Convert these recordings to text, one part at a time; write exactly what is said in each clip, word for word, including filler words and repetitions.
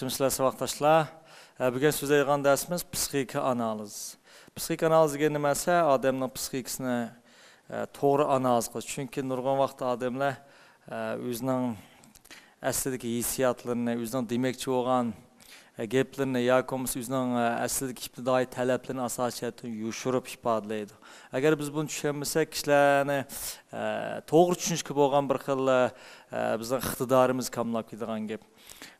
سىلەر ساۋاقداشلار، ئە، بۈگۈن سۆزلەيدىغان دەرسىمىز پسىخىكا ئانالىز. پسىخىكا ئانالىز دېگەن نېمە دېسە، ئادەمنىڭ پسىخىكىسىنى، ئە، توغرا ئانالىز قىلىش. چۈنكى نۇرغۇن ۋاقىتتا ئادەملەر، ئە، ئۆزىنىڭ ئەسلىدىكى ھېسسىياتلىرىنى، ئۆزىنىڭ دېمەكچى بولغان، ئە، گەپلىرىنى ياكى بولمىسا ئۆزىنىڭ، ئە، ئەسلىدىكى ئىپتىدائىي تەلەپلىرىنى ئاساسىي جەھەتتىن يوشۇرۇپ ئىپادىلەيدۇ. ئەگەر بىز بۇنى چۈشەنمىسەك، كىشىلەرنى، ئە، توغرا چۈشىنىشكە بولغان بىر خىل، ئە، بىزنىڭ ئىقتىدارىمىز كاملاپ كېتىدىغان گەپ.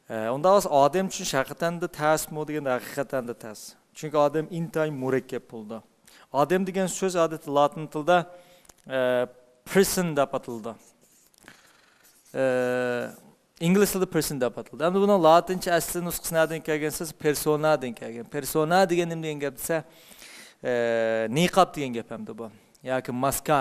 ئە، ئۇنداق بولسا ئادەم چۈشىنىش ھەقىقەتەن دە تەسمۇ دېگەندە ھەقىقەتەن دە تەس. چۈنكى ئادەم ئىنتايىن مۇرەككەپ بولىدۇ. ئادەم دېگەن سۆز ئادەتتە لاتىن تىلدا، ئە، پېرسون دەپ ئاتىلىدۇ. ئە، ئىنگلىز تىلىدا پېرسون دەپ ئاتىلىدۇ. ئەمدى بۇنىڭ لاتىنچە ئەسلى نۇسخىسى نەدىن كەلگەن دېسە، پېرسونادىن كەلگەن. پېرسونا دېگەن نېمە دېگەن گەپ دېسە، ئە، نىقاب دېگەن گەپ ئەمدى بۇ. ياكى ماسكا،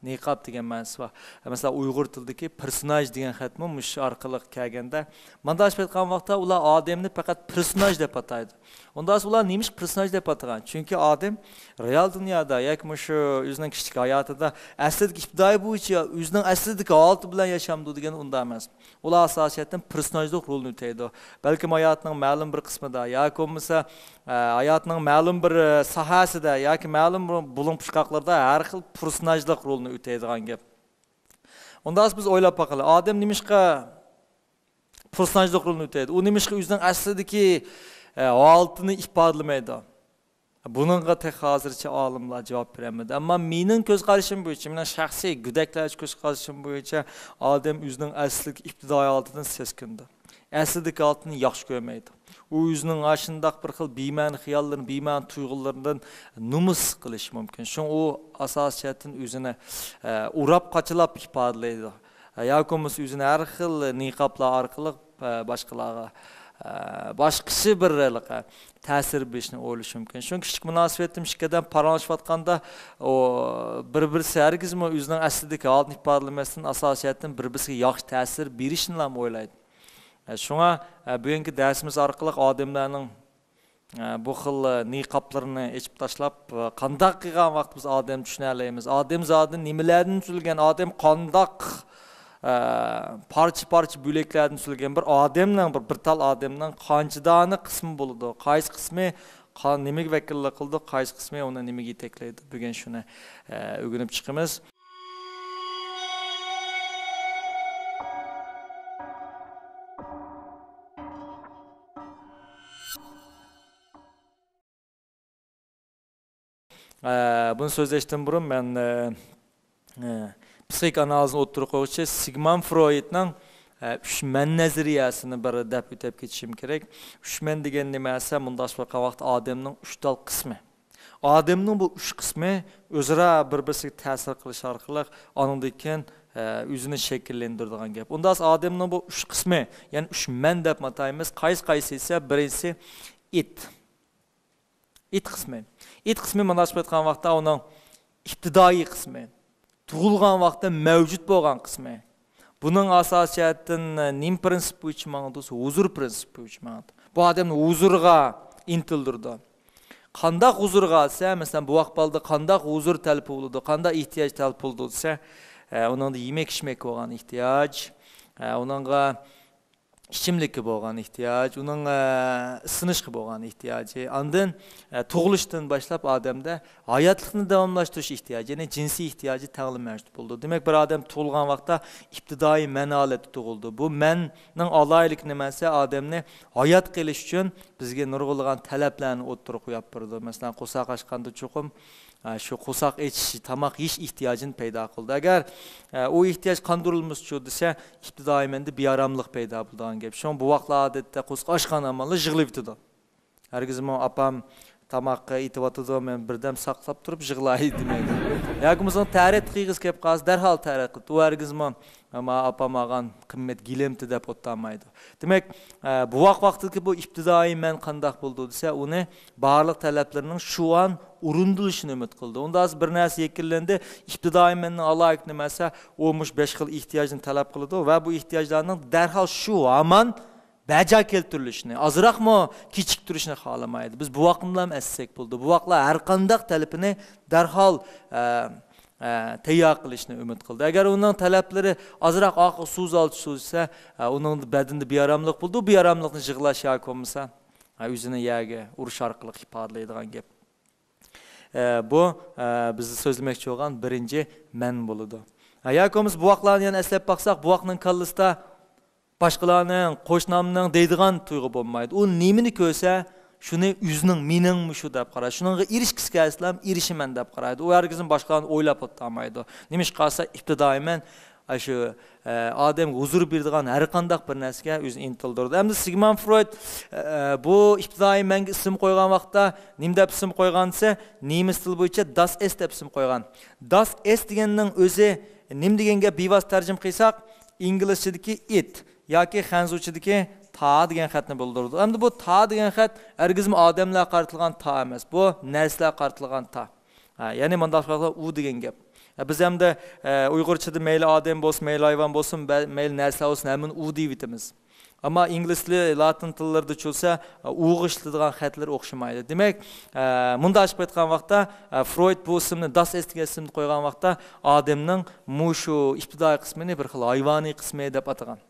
نىقاب دېگەن مەنىسى بار. مەسىلەن، ئۇيغۇر تىلىدىكى پېرسوناژ دېگەن خەتمۇ مۇشۇ ئارقىلىق كەلگەندە، مانداق ئېيتقان ۋاقىتتا ئۇلار ئادەمنى پەقەت پېرسوناژ دەپ ئاتايدۇ. ئۇنداق ئۇلار نېمىشقا پېرسوناژ دەپ ئاتىغان؟ چۈنكى ئادەم رېئال دۇنيادا ياكى مۇشۇ ئۆزىنىڭ كىشىلىك ھاياتىدا ئەسلىدىكى ئىپتىدائىي بويىچە ئۆزىنىڭ ئەسلىدىكى ھالىتى بىلەن ياشامدۇ دېگەن ئۇنداق ئەمەس. ئۇلار ئاساسىي جەھەتتىن پېرسوناژلىق رولنى ئۆتەيدۇ. بەلكىم ھاياتنىڭ مەلۇم بىر قىسمىدا ياكى بولمىسا، ئە، ھاياتنىڭ مەلۇم بىر، ئە، ساھەسىدە ياكى مەلۇم بىر بۇلۇڭ پۇچقاقلىرىدا ھەر خىل پېرسوناژلىق رولنى ئۆتەيدىغان گەپ. ئۇنداق بولسا بىز ئويلاپ باقىلى، ئادەم نېمىشقا پېرسوناژلىق رولنى ئۆتەيدۇ؟ ئۇ نېمىشقا ئۆزىنىڭ ئەسلىدىكى، ئە، ھالىتىنى ئىپادىلىمەيدۇ؟ بۇنىڭغا تېخى ھازىرچە ئالىملار جاۋاب بېرەلمىدى. ئەمما مېنىڭ كۆز قارىشىم بويىچە، مېنىڭ شەخسىي گۆدەكلەرچە كۆز قارىشىم بويىچە ئادەم ئۆزىنىڭ ئەسلىدىكى ئىپتىدائىي ھالىتىدىن سەسكىنىدۇ. ئەسلىدىكى ھالىتىنى ياخشى كۆرمەيدۇ. ئۇ ئۆزىنىڭ ئاشۇنداق بىر خىل بىمەنە خىياللىرىنى، بىمەنە تۇيغۇلىرىدىن نومۇس قىلىشى مۇمكىن. شۇڭا ئۇ ئاساسىي جەھەتتىن ئۆزىنى، ئە، ئۇراپ قاچىلاپ ئىپادىلەيدۇ. ئە، ياكى بولمىسا ئۆزىنى ھەر خىل نىقابلار ئارقىلىق، ئە، باشقىلارغا، ئە، باشقىچە بىر ھېلىقى تەسىر بېرىشنى ئويلىشى مۇمكىن. شۇڭا كىشىلىك مۇناسىۋەتتە ئىككى ئادەم پاراڭلىشىۋاتقاندا، ئۇ بىر-بىرسى ھەرگىزمۇ ئۆزىنىڭ ئەسلىدىكى ھالىتىنى ئىپادىلىمەستىن، ئاساسىي جەھەتتىن بىر-بىرسىگە ياخشى تەسىر بېرىشنىلا ئويلايدۇ. ئە، شۇڭا، ئە، بۈگۈنكى دەرسىمىز ئارقىلىق ئادەملەرنىڭ، ئە، بۇ خىل، ئە، نىقابلىرىنى ئېچىپ تاشلاپ، ئە، قانداق قىلغان ۋاقىت بىز ئادەم چۈشىنەلەيمىز؟ ئادەم زادى نېمىلەردىن تۈزۈلگەن؟ ئادەم قانداق، ئە، پارچە-پارچە بۆلەكلەردىن تۈزۈلگەن؟ بىر ئادەمنىڭ، بىر، بىر تال ئادەمنىڭ قانچە دانە قىسمى بولىدۇ؟ قايسى قىسمى قا-، نېمىگە ۋەكىللىك قىلىدۇ؟ قايسى قىسمى ئۇنى نېمىگە يېتەكلەيدۇ؟ بۈگۈن شۇنى، ئە، ئۆگىنىپ چىقىمىز. ئە، بۇنى سۆزلەشتىن بۇرۇن مەن، ئە، ئە، پسىخىك ئانالىزنى ئوتتۇرىغا قويغۇچى سىگموند فرويدنىڭ، ئە، ئۈچ مەن نەزەرىيەسىنى بىر دەپ ئۆتۈپ كېتىشىم كېرەك. ئۈچ مەن دېگەن نېمە دېسە، مۇنداق باققان ۋاقىتتا ئادەمنىڭ ئۈچ تال قىسمى. ئادەمنىڭ بۇ ئۈچ قىسمى ئۆزئارا بىر-بىرسىگە تەسىر قىلىش ئارقىلىق ئانىڭدىن كېيىن، ئە، ئۆزىنى شەكىللەندۈرىدىغان گەپ. ئۇنداق ئادەمنىڭ بۇ ئۈچ قىسمى، يەنى ئۈچ مەن دەپ ئاتايمىز. قايسى قايسى دېسە، بىرىنچىسى ئىت. ئىت قىسمى. ئىت قىسمى مانا شۇ ئېيتقان ۋاقىتتا ئۇنىڭ ئىپتىدائىي قىسمى. تۇغۇلغان ۋاقىتتا مەۋجۇت بولغان قىسمى. بۇنىڭ ئاساسىي جەھەتتىن، ئە، نېمە پىرىنسىپ بويىچە ماڭىدۇ دېسە، ھۇزۇر پىرىنسىپى بويىچە ماڭىدۇ. بۇ ئادەمنى ھۇزۇرغا ئىنتىلدۈرىدۇ. قانداق ھۇزۇرغا دېسە، مەسىلەن، بوۋاق بالىدا قانداق ھۇزۇر تەلىپ بولىدۇ، قانداق ئېھتىياج تەلىپ بولىدۇ دېسە، ئە، ئۇنىڭدا يېمەك-ئىچمەككە بولغان ئېھتىياج، ئە، ئۇنىڭغا ئىچىملىككە بولغان ئېھتىياج، ئۇنىڭ، ئە، ئىسسىنىشقا بولغان ئېھتىياجى. ئاندىن، ئە، تۇغۇلۇشتىن باشلاپ ئادەمدە ھاياتلىقنى داۋاملاشتۇرۇش ئېھتىياجى، يەنى جىنسىي ئېھتىياجى تەڭلا مەۋجۇت بولىدۇ. دېمەك، بىر ئادەم تۇغۇلغان ۋاقىتتا ئىپتىدائىي مەن ھالەتتە تۇغۇلىدۇ. بۇ مەننىڭ ئالاھىدىلىكى نېمە دېسە، ئادەمنى ھايات قېلىش ئۈچۈن بىزگە نۇرغۇنلىغان تەلەپلەرنى ئوتتۇرىغا قويۇپ بېرىدۇ. مەسىلەن، قورساق ئاچقاندا چوقۇم، ئە، شۇ قورساق ئېچىش، تاماق يېيىش ئېھتىياجىنى پەيدا قىلىدۇ. ئەگەر، ئە، ئۇ ئېھتىياج قاندۇرۇلمىسىچۇ دېسە، ئىپتىدائىي مەندە بىئاراملىق پەيدا بولىدىغان گەپ. شۇڭا بوۋاقلار ئادەتتە قورسىقى ئاچقان ھامانلا يىغلاۋېتىدۇ. ھەرگىزمۇ ئاپام تاماققا ئېتىۋاتىدۇ، مەن بىردەم ساقلاپ تۇرۇپ يىغلاي دېمەيدۇ. ياكى بولمىسا تەرەت قىلغۇسى كەپ قالسا، دەرھال تەرەت قىلىدۇ. ئۇ ھەرگىزمۇ، ئاما ئاپام ئالغان قىممەت گىلەمتى دەپ ئولتۇرمايدۇ. دېمەك، ئە، بوۋاق ۋاقتىدىكى بۇ ئىپتىدائىي مەن قانداق بولىدۇ دېسە، ئۇنى بارلىق تەلەپلىرىنىڭ شۇ ئان ئورۇندىلىشىنى ئۈمىد قىلىدۇ. ئۇنداق بىر نەرسە يەكۈنلەندى، ئىپتىدائىي مەننىڭ ئالاھىدىلىكى نېمە دېسە، ئۇ مۇشۇ بەش خىل ئېھتىياجنى تەلەپ قىلىدۇ ۋە بۇ ئېھتىياجلارنىڭ دەرھال شۇ ھامان بەجا كەلتۈرۈلۈشىنى، ئازراقمۇ كېچىكتۈرۈشنى خالىمايدۇ. بىز بوۋاقنىلا ئەسلىسەك بولىدۇ. بوۋاقلار ھەر قانداق تەلىپىنى دەرھال، ئە، ئە، تەييار قىلىشنى ئۈمىد قىلدى. ئەگەر ئۇنىڭ تەلەپلىرى ئازراق ئاخىرى سوزۇلسا، ئە، ئۇنىڭ بەدىنىدە بىئاراملىق بولىدۇ. بۇ بىئاراملىقنى يىغلاش ياكى بولمىسا، ئە، ئۆزىنى يەرگە ئۇرۇش ئارقىلىق ئىپادىلەيدىغان گەپ. ئە، بۇ، ئە، بىز سۆزلىمەكچى بولغان بىرىنچى مەن بولىدۇ. ئە، ياكى بولمىسا بوۋاقلارنى يەنە ئەسلەپ باقساق، بوۋاقنىڭ كاللىسىدا باشقىلارنىڭ، قوشنامنىڭ دەيدىغان تۇيغۇ بولمايدۇ. ئۇ نېمىنى كۆرسە، شۇنى ئۆزىنىڭ، مېنىڭمۇ شۇ دەپ قارايدۇ. شۇنىڭغا ئېرىشكۈسى كەلسىلا، ئېرىشىمەن دەپ قارايدۇ. ئۇ ھەرگىزمۇ باشقىلارنى ئويلاپ ئولتۇرالمايدۇ. نېمىشقا دېسە، ئىپتىدائىي مەن، ئە، شۇ، ئە، ئادەمگە ھۇزۇر بېرىدىغان ھەر قانداق بىر نەرسىگە ئۆزىنى ئىنتىلدۇرىدۇ. ئەمدى سىگموند فرويد، ئە، بۇ ئىپتىدائىي مەنگە ئىسىم قويغان ۋاقىتتا نېمە دەپ ئىسىم قويغان دېسە، نېمىس تىلى بويىچە داس ئېس دەپ ئىسىم قويغان. داس ئېس دېگەننىڭ ئۆزى نېمە دېگەن گەپ؟ بىۋاسىتە تەرجىمە قىلساق، ئىنگلىزچىدىكى ئىت ياكى خەنزۇچىدىكى تا دېگەن خەتنى بىلدۈرىدۇ. ئەمدى بۇ تا دېگەن خەت ھەرگىزمۇ ئادەملەرگە قارىتىلغان تا ئەمەس. بۇ نەرسىلەرگە قارىتىلغان تا. ھە، يەنى مۇنداق قىلغاندا ئۇ دېگەن گەپ. ھە، بىز ئەمدى، ئە، ئۇيغۇرچىدا مەيلى ئادەم بولسۇن، مەيلى ھايۋان بولسۇن، بە-، مەيلى نەرسىلەر بولسۇن، ھەممىنى ئۇ دەيۋېتىمىز. ئەمما ئىنگلىز تىلى، لاتىن تىللىرىدا چۈشۈرسە، ئۇغا ئىشلىتىدىغان خەتلىرى ئوخشىمايدۇ. دېمەك، ئە، مۇنداق ئېچىپ ئېيتقان ۋاقىتتا، ئە، فرويد بۇ ئىسىمنى، داس ئېس دېگەن ئىسىمنى قويغان ۋاقىتتا، ئادەمنىڭ مۇشۇ ئىپتىدائىي قىسمىنى بىر خىل ھايۋانىي قىسمى دەپ ئاتىغان.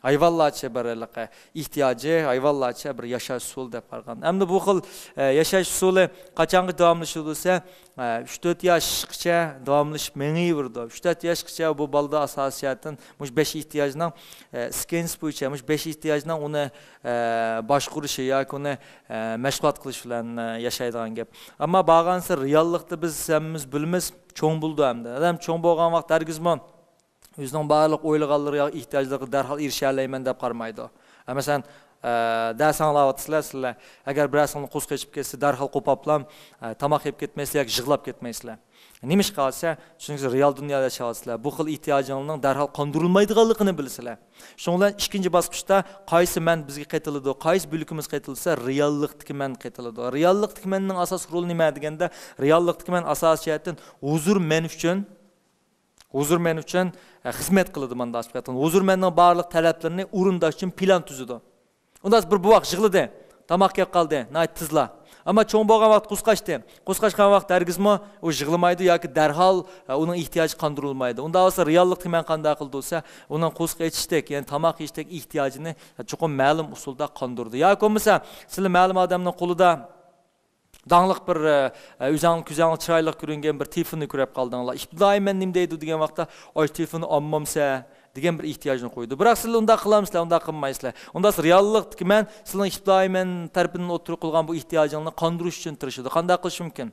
ھايۋانلارچە بىر ھېلىقى ئېھتىياجى، ھايۋانلارچە بىر ياشاش ئۇسۇلى دەپ قارىغان. ئەمدى بۇ خىل، ئە، ياشاش ئۇسۇلى قاچانغا داۋاملىشىدۇ دېسە، ئە، ئۈچ تۆت ياشقىچە داۋاملىشىپ مېڭىۋېرىدۇ. ئۈچ تۆت ياشقىچە بۇ بالىدا ئاساسىي جەھەتتىن مۇشۇ بەش ئېھتىياجنىڭ، ئە، ئىسكىنىسى بويىچە مۇشۇ بەش ئېھتىياجنىڭ ئۇنى، ئە، باشقۇرۇشى ياكى ئۇنى، ئە، مەشغۇلات قىلىش بىلەن، ئە، ياشايدىغان گەپ. ئەمما بارغانسېرى رېئاللىقتا بىز ھەممىمىز بىلىمىز، چوڭ بولىدۇ ئەمدى. ئادەم چوڭ بولغان ۋاقىت ھەرگىزمۇ ئۆزىنىڭ بارلىق ئويلىغانلىرىغا، ئېھتىياجلىرىغا دەرھال ئېرىشەلەيمەن دەپ قارىمايدۇ. ئە، مەسىلەن، ئە، دەرس ئاڭلاۋاتىسىلەر سىلەر. ئەگەر بىرەرسىڭلار قۇسقا ئېچىپ كەتسە، دەرھال قوپاپلا، ئە، تاماق يەپ كەتمەيسىلەر ياكى يىغلاپ كەتمەيسىلەر. نېمىشقا دېسە، چۈنكى سىز رېئال دۇنيادا ياشاۋاتىسىلەر. بۇ خىل ئېھتىياجىڭلارنىڭ دەرھال قاندۇرۇلمايدىغانلىقىنى بىلىسىلەر. شۇنىڭ بىلەن ئىككىنچى باسقۇچتا قايسى مەن بىزگە قېتىلىدۇ، قايسى بۆلىكىمىز قېتىلدى دېسە، رېئاللىقتىكى مەن قېتىلىدۇ. رېئاللىقتىكى مەننىڭ ئاساسلىق رولى نېمە دېگەندە، رېئاللىقتىكى مەن ئاساسىي جەھەتتىن ھۇزۇر مەن ئۈچۈن ھۇزۇر مەن ئۈچۈن، ئە، خىزمەت قىلىدۇ مانا ئاشۇ ۋاقىتتا. ھۇزۇر مەننىڭ بارلىق تەلەپلىرىنى ئورۇنداش ئۈچۈن پىلان تۈزىدۇ. ئۇنداق بىر بوۋاق يىغلىدى، تاماق كەپ قالدى، ناھايىتى تېزلا. ئەمما چوڭ بولغان ۋاقىت، قۇسقاچتى. قۇسقاچقان ۋاقىت ھەرگىزمۇ ئۇ يىغلىمايدۇ ياكى دەرھال، ئە، ئۇنىڭ ئېھتىياجى قاندۇرۇلمايدۇ. ئۇنداق بولسا رېئاللىقتا مەن قانداق قىلىدۇ دېسە، ئۇنىڭ قۇسقا ئېچىشتەك، يەنى تاماق يېيىشتەك ئېھتىياجىنى چوقۇم مەلۇم ئۇسۇلدا قاندۇرىدۇ. ياكى بولمىسا، سىلەر مەلۇم ئادەمنىڭ قولىدا داڭلىق بىر، ئە، ئۆزەڭ كۆزەڭ چىرايلىق كۆرۈنگەن بىر تېلېفوننى كۆرۈپ قالدىڭلار. ئىپتىدائىي مەن نېمە دەيدۇ دېگەن ۋاقىتتا، ئاي تېلېفوننى ئالمامسە دېگەن بىر ئېھتىياجنى قويىدۇ. بىراق سىلەر ئۇنداق قىلامسىلەر، ئۇنداق قىلمايسىلەر. ئۇنداق رېئاللىقتىكى مەن سىلەرنىڭ ئىپتىدائىي مەن تەرىپىدىن ئوتتۇرىغا قويغان بۇ ئېھتىياجىڭلارنى قاندۇرۇش ئۈچۈن تىرىشىدۇ. قانداق قىلىش مۇمكىن؟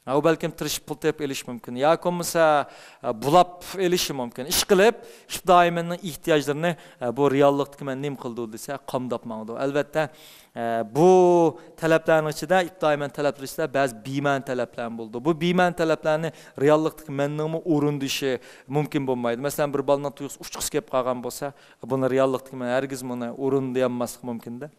ئە، ئۇ بەلكىم تىرىشىپ پۇل تېپىپ ئېلىشى مۇمكىن. ياكى بولمىسا، ئە، بۇلاپ ئېلىشى مۇمكىن. ئىشقىلىپ، ئىپتىدائىي مەننىڭ ئېھتىياجلىرىنى، ئە، بۇ رېئاللىقتىكى مەن نېمە قىلىدۇ دېسە، قامداپ ماڭىدۇ. ئەلۋەتتە، ئە، بۇ تەلەپلەرنىڭ ئىچىدە، ئىپتىدائىي مەن تەلەپلىرى ئىچىدە بەزى بىمەنە تەلەپلەرمۇ بولىدۇ. بۇ بىمەنە تەلەپلەرنى رېئاللىقتىكى مەننىڭمۇ ئورۇندىشى مۇمكىن بولمايدۇ. مەسىلەن، بىر بالىنىڭ تۇيغۇسى ئۇچقۇسى كېلىپ قالغان بولسا، بۇنى رېئاللىقتىكى مەن ھەرگىز بۇنى ئورۇندىيالماسلىقى مۇمكىندە.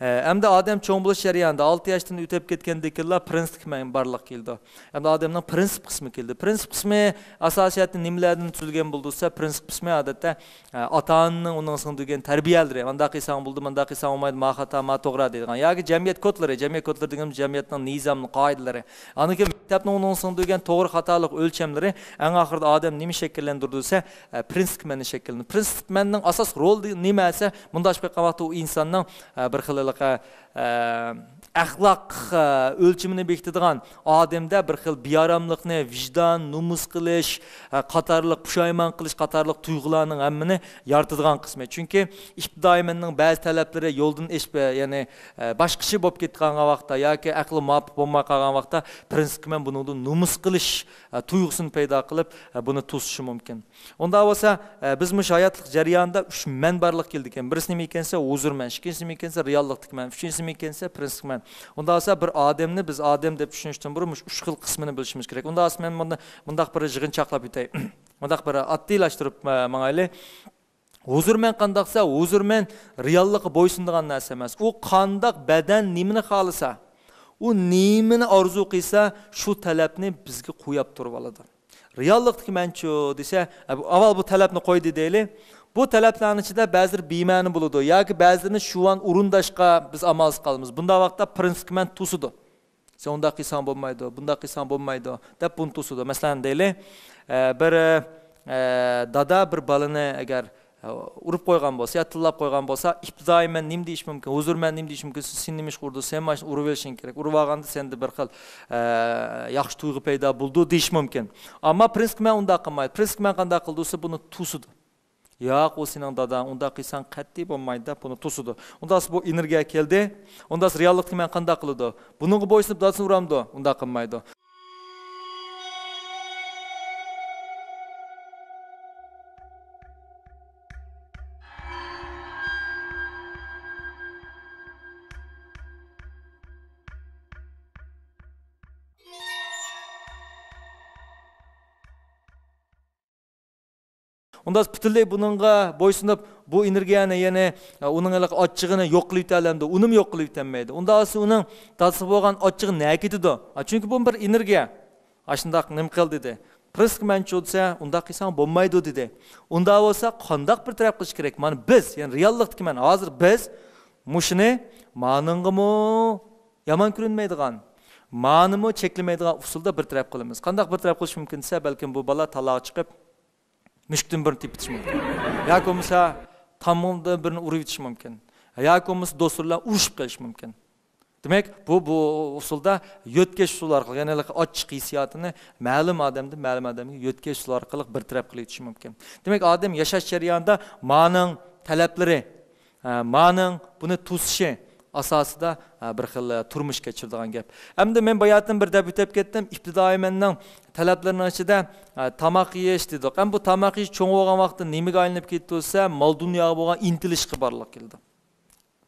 ئە، ئەمدى ئادەم چوڭ بولۇش جەريانىدا، ئالتە ياشتىن ئۆتۈپ كەتكەندىن كېيىنلا پرىنسىپتىكى مەن بارلىققا كېلىدۇ. ئەمدى ئادەمنىڭ پرىنسىپ قىسمى كېلىدۇ. پرىنسىپ قىسمى ئاساسىي جەھەتتىن نېمىلەردىن تۈزۈلگەن بولىدۇ دېسە، پرىنسىپ قىسمى ئادەتتە، ئە، ئاتا-ئانىنىڭ ئۇنىڭ سىڭدۈرگەن تەربىيەلىرى، مۇنداق قىلساڭ بولىدۇ، مۇنداق قىلساڭ بولمايدۇ، ما خاتا، ما توغرا دەيدىغان. ياكى جەمئىيەت كودلىرى، جەمئىيەت كودلىرى دېگىنىمىز جەمئىيەتنىڭ نىزامى، قائىدىلىرى. ئاندىن كېيىن مەكتەپنىڭ ئۇنىڭ سىڭدۈرگەن توغرا خاتالىق ئۆلچەملىرى. ئەڭ ئاخىرىدا ئادەم نېمە شەكىللەندۈرىدۇ دېسە، ئە، پرىنسىپ مەننى شەكىللىنىدۇ. پرىنسىپ مەننىڭ ئاساسلىق رولى نېمە دېسە، مۇنداق ئېچىپ ئېيتقان ۋاقىتتا ئۇ ئىنساننىڭ، ئە، بىر خىل ھېلىقى، ئە، ئەخلاق، ئە، ئۆلچىمىنى بېكىتىدىغان، ئادەمدە بىر خىل بىئاراملىقنى، ۋىجدان، نومۇس قىلىش، ئە، قاتارلىق، پۇشايمان قىلىش قاتارلىق تۇيغۇلارنىڭ ھەممىنى يارىتىدىغان قىسمى. چۈنكى ئىپتىدائىي مەننىڭ بەزى تەلەپلىرى يولدىن ئېشىپ، ئە، يەنى، ئە، باشقىچە بولۇپ كېتىدىغان ۋاقىتتا ياكى ئەقلى مۇۋاپىق بولماي قالغان ۋاقىتتا پرىنسىپكە مەن بۇنىڭدىن نومۇس قىلىش، ئە، تۇيغۇسىنى پەيدا قىلىپ، ئە، بۇنى توسۇشى مۇمكىن. ئۇنداق بولسا، ئە، بىز مۇشۇ ھاياتلىق جەريانىدا ئۈچ مەن بارلىققا كېلىدىكەن. بىرسى نېمە ئىكەنسە، ھۇزۇر مەن، ئىككىنچىسى نېمە ئىكەنسە، رېئاللىقتىكى مەن، ئۈچىنچىسى نېمە ئىكەنسە، پرىنسىپ مەن. ئۇنداق بولسا، بىر ئادەمنى بىز ئادەم دەپ چۈشىنىشتىن بۇرۇن مۇشۇ ئۈچ خىل قىسمىنى بىلىشىمىز كېرەك. ئۇنداق بولسا، مەن بۇنى مۇنداق بىر يىغىنچاقلاپ ئۆتەي. مۇنداق بىر ئاددىيلاشتۇرۇپ، ئە، ماڭايلى. ھۇزۇر مەن قانداقسا، ھۇزۇر مەن رېئاللىققا بويسۇنىدىغان نەرسە ئەمەس. ئۇ قانداق بەدەن نېمىنى خالىسا، ئۇ نېمىنى ئارزۇ قىلسا، شۇ تەلەپنى بىزگە قوياپ تۇرۇۋالىدۇ. رېئاللىقتىكى مەنچۇ دېسە، ئە، بۇ، ئاۋۋال بۇ تەلەپنى قويدى دەيلى. بۇ تەلەپلەرنىڭ ئىچىدە بەزىلىرى بىمەنە بولىدۇ ياكى بەزىلىرىنى شۇۋان ئورۇنداشقا بىز ئامالسىز قالىمىز. بۇنداق ۋاقىتتا پرىنسىپكە مەن توسىدۇ. سەن ئۇنداق قىلساڭ بولمايدۇ، بۇنداق قىلساڭ بولمايدۇ، دەپ بۇنى توسىدۇ. مەسىلەن، دەيلى، ئە، بىر، ئە، دادا بىر بالىنى ئەگەر، ئە، ئۇرۇپ قويغان بولسا يا تىللاپ قويغان بولسا، ئىپتىدائىي مەن نېمە دېيىش مۇمكىن؟ ھۇزۇر مەن نېمە دېيىش مۇمكىن؟ سېنى نېمە ئىشقا ئۇردى؟ سەن مانا شۇنى ئۇرۇۋېلىشىڭ كېرەك. ئۇرۇۋالغاندا سەندە بىر خىل، ئە، ياخشى تۇيغۇ پەيدا بولىدۇ دېيىش مۇمكىن. ئەمما پرىنسىپقا مەن ئۇنداق قىلمايدۇ. پرىنسىپقا مەن قانداق قىلدى دېسە، بۇنى توسىدۇ. ياق، ئۇ سېنىڭ داداڭ، ئۇنداق قىلساڭ قەتئىي بولمايدۇ دەپ بۇنى توسىدۇ. ئۇنداقسا بۇ ئېنېرگىيە كەلدى. ئۇنداقسا رېئاللىقتا مەن قانداق قىلىدۇ؟ بۇنىڭغا بويسۇنۇپ دادىسىنى ئۇرامدۇ؟ ئۇنداق قىلمايدۇ. ئۇنداق پۈتۈنلەي بۇنىڭغا بويسۇنۇپ، بۇ ئېنېرگىيەنى، يەنى، ئە، ئۇنىڭ ھېلىقى ئاچچىقىنى يوق قىلىۋېتەلەمدۇ؟ ئۇنىمۇ يوق قىلىۋېتەلمەيدۇ. ئۇنداق بولسا ئۇنىڭ دادىسىغا بولغان ئاچچىقى نەگە كېتىدۇ؟ ئا، چۈنكى بۇ بىر ئېنېرگىيە. ئاشۇنداق نېمە قىل دېدى. پرىنسىپقا مەنچۇ دېسە، ئۇنداق قىلساڭ بولمايدۇ دېدى. ئۇنداق بولسا قانداق بىر تەرەپ قىلىش كېرەك؟ مانا بىز، يەنى رېئاللىقتىكى مەن، ھازىر بىز مۇشۇنى مانىڭغىمۇ يامان كۆرۈنمەيدىغان، مانىمۇ چەكلىمەيدىغان ئۇسۇلدا بىر تەرەپ قىلىمىز. قانداق بىر تەرەپ قىلىش مۇمكىن دېسە، بەلكىم بۇ بالا تالاغا چىقىپ، مۈشۈكتىن بىرنى تېپىۋېتىشى مۇمكىن. ياكى بولمىسا تامغىدىن بىرنى ئۇرۇۋېتىشى مۇمكىن. ياكى بولمىسا دوستلار بىلەن ئۇرۇشۇپ قېلىشى مۇمكىن. دېمەك، بۇ، بۇ ئۇسۇلدا يۆتكەش ئۇسۇلى ئارقىلىق، يەنى ھېلىقى ئاچچىق ھېسسىياتىنى مەلۇم ئادەمدىن مەلۇم ئادەمگە يۆتكەش ئۇسۇلى ئارقىلىق بىر تەرەپ قىلىۋېتىشى مۇمكىن. دېمەك، ئادەم ياشاش جەريانىدا مانىڭ تەلەپلىرى، ئە، مانىڭ بۇنى توسۇشى ئاساسىدا، ئە، بىر خىل، ئە، تۇرمۇش كەچۈرىدىغان گەپ. ئەمدى مەن باياتىن بىر دەپ ئۆتۈپ كەتتىم. ئىپتىدائىي مەننىڭ تەلەپلىرىنىڭ ئىچىدە، ئە، تاماق يېيىش دېدۇق. ئەمما بۇ تاماق يېيىش چوڭ بولغان ۋاقىتتا نېمىگە ئايلىنىپ كېتىدۇ دېسە، مال دۇنياغا بولغان ئىنتىلىشقا بارلىق كېلىدۇ.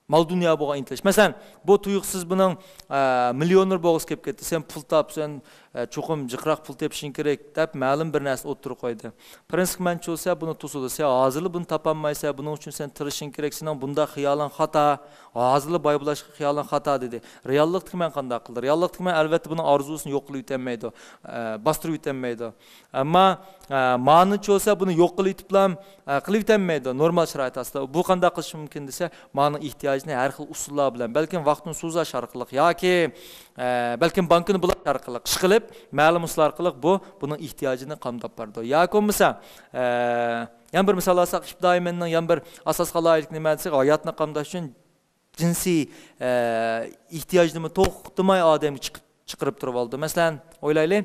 مال دۇنياغا بولغان ئىنتىلىش. مەسىلەن، بۇ تۇيۇقسىز بۇنىڭ، ئە، مىليونېر بولغۇسى كېلىپ كەتتى. سەن پۇل تاپ، سەن، ئە، چوقۇم جىقراق پۇل تېپىشىڭ كېرەك، دەپ مەلۇم بىر نەرسە ئوتتۇرىغا قويدى. پرىنسىپقا مەنچۇ بولسا بۇنى توسىدۇ. سەن ھازىرلا بۇنى تاپالمايسەن، بۇنىڭ ئۈچۈن سەن تىرىشىڭ كېرەك، سېنىڭ بۇنداق خىيالىڭ خاتا، ھازىرلا باي بولۇشقا خىيالىڭ خاتا، دېدى. رېئاللىقتىكى مەن قانداق قىلدى؟ رېئاللىقتىكى مەن، ئەلۋەتتە، بۇنىڭ ئارزۇسىنى يوق قىلىۋېتەلمەيدۇ، ئە، باستۇرۇۋېتەلمەيدۇ. ئەمما، ئە، مانىچۇ بولسا بۇنى يوق قىلىۋېتىپلا، ئە، قىلىۋېتەلمەيدۇ نورمال شارائىت ئاستىدا. بۇ قانداق قىلىشى مۇمكىن دېسە، مانىڭ ئېھتىياجىنى ھەر خىل ئۇسۇللار بىلەن، بەلكىم ۋاقىتنى سوزۇش ئارقىلىق ياكى، ئە، بەلكىم بانكىنى بۇلاش ئارقىلىق، ئىشقىلىپ مەلۇم ئۇسۇل ئارقىلىق بۇ، بۇنىڭ ئېھتىياجىنى قامداپ بارىدۇ. ياكى بولمىسا، ئە، يەنە بىر مىسال ئالساق، ئىپتىدائىي مەننىڭ يەنە بىر ئاساسقا لايىق نېمە دېسەك، ھاياتنى قامداش ئۈچۈن جىنسىي، ئە، ئېھتىياجنىمۇ توختىماي ئادەمگە چىقىپ، چىقىرىپ تۇرۇۋالىدۇ. مەسىلەن، ئويلايلى،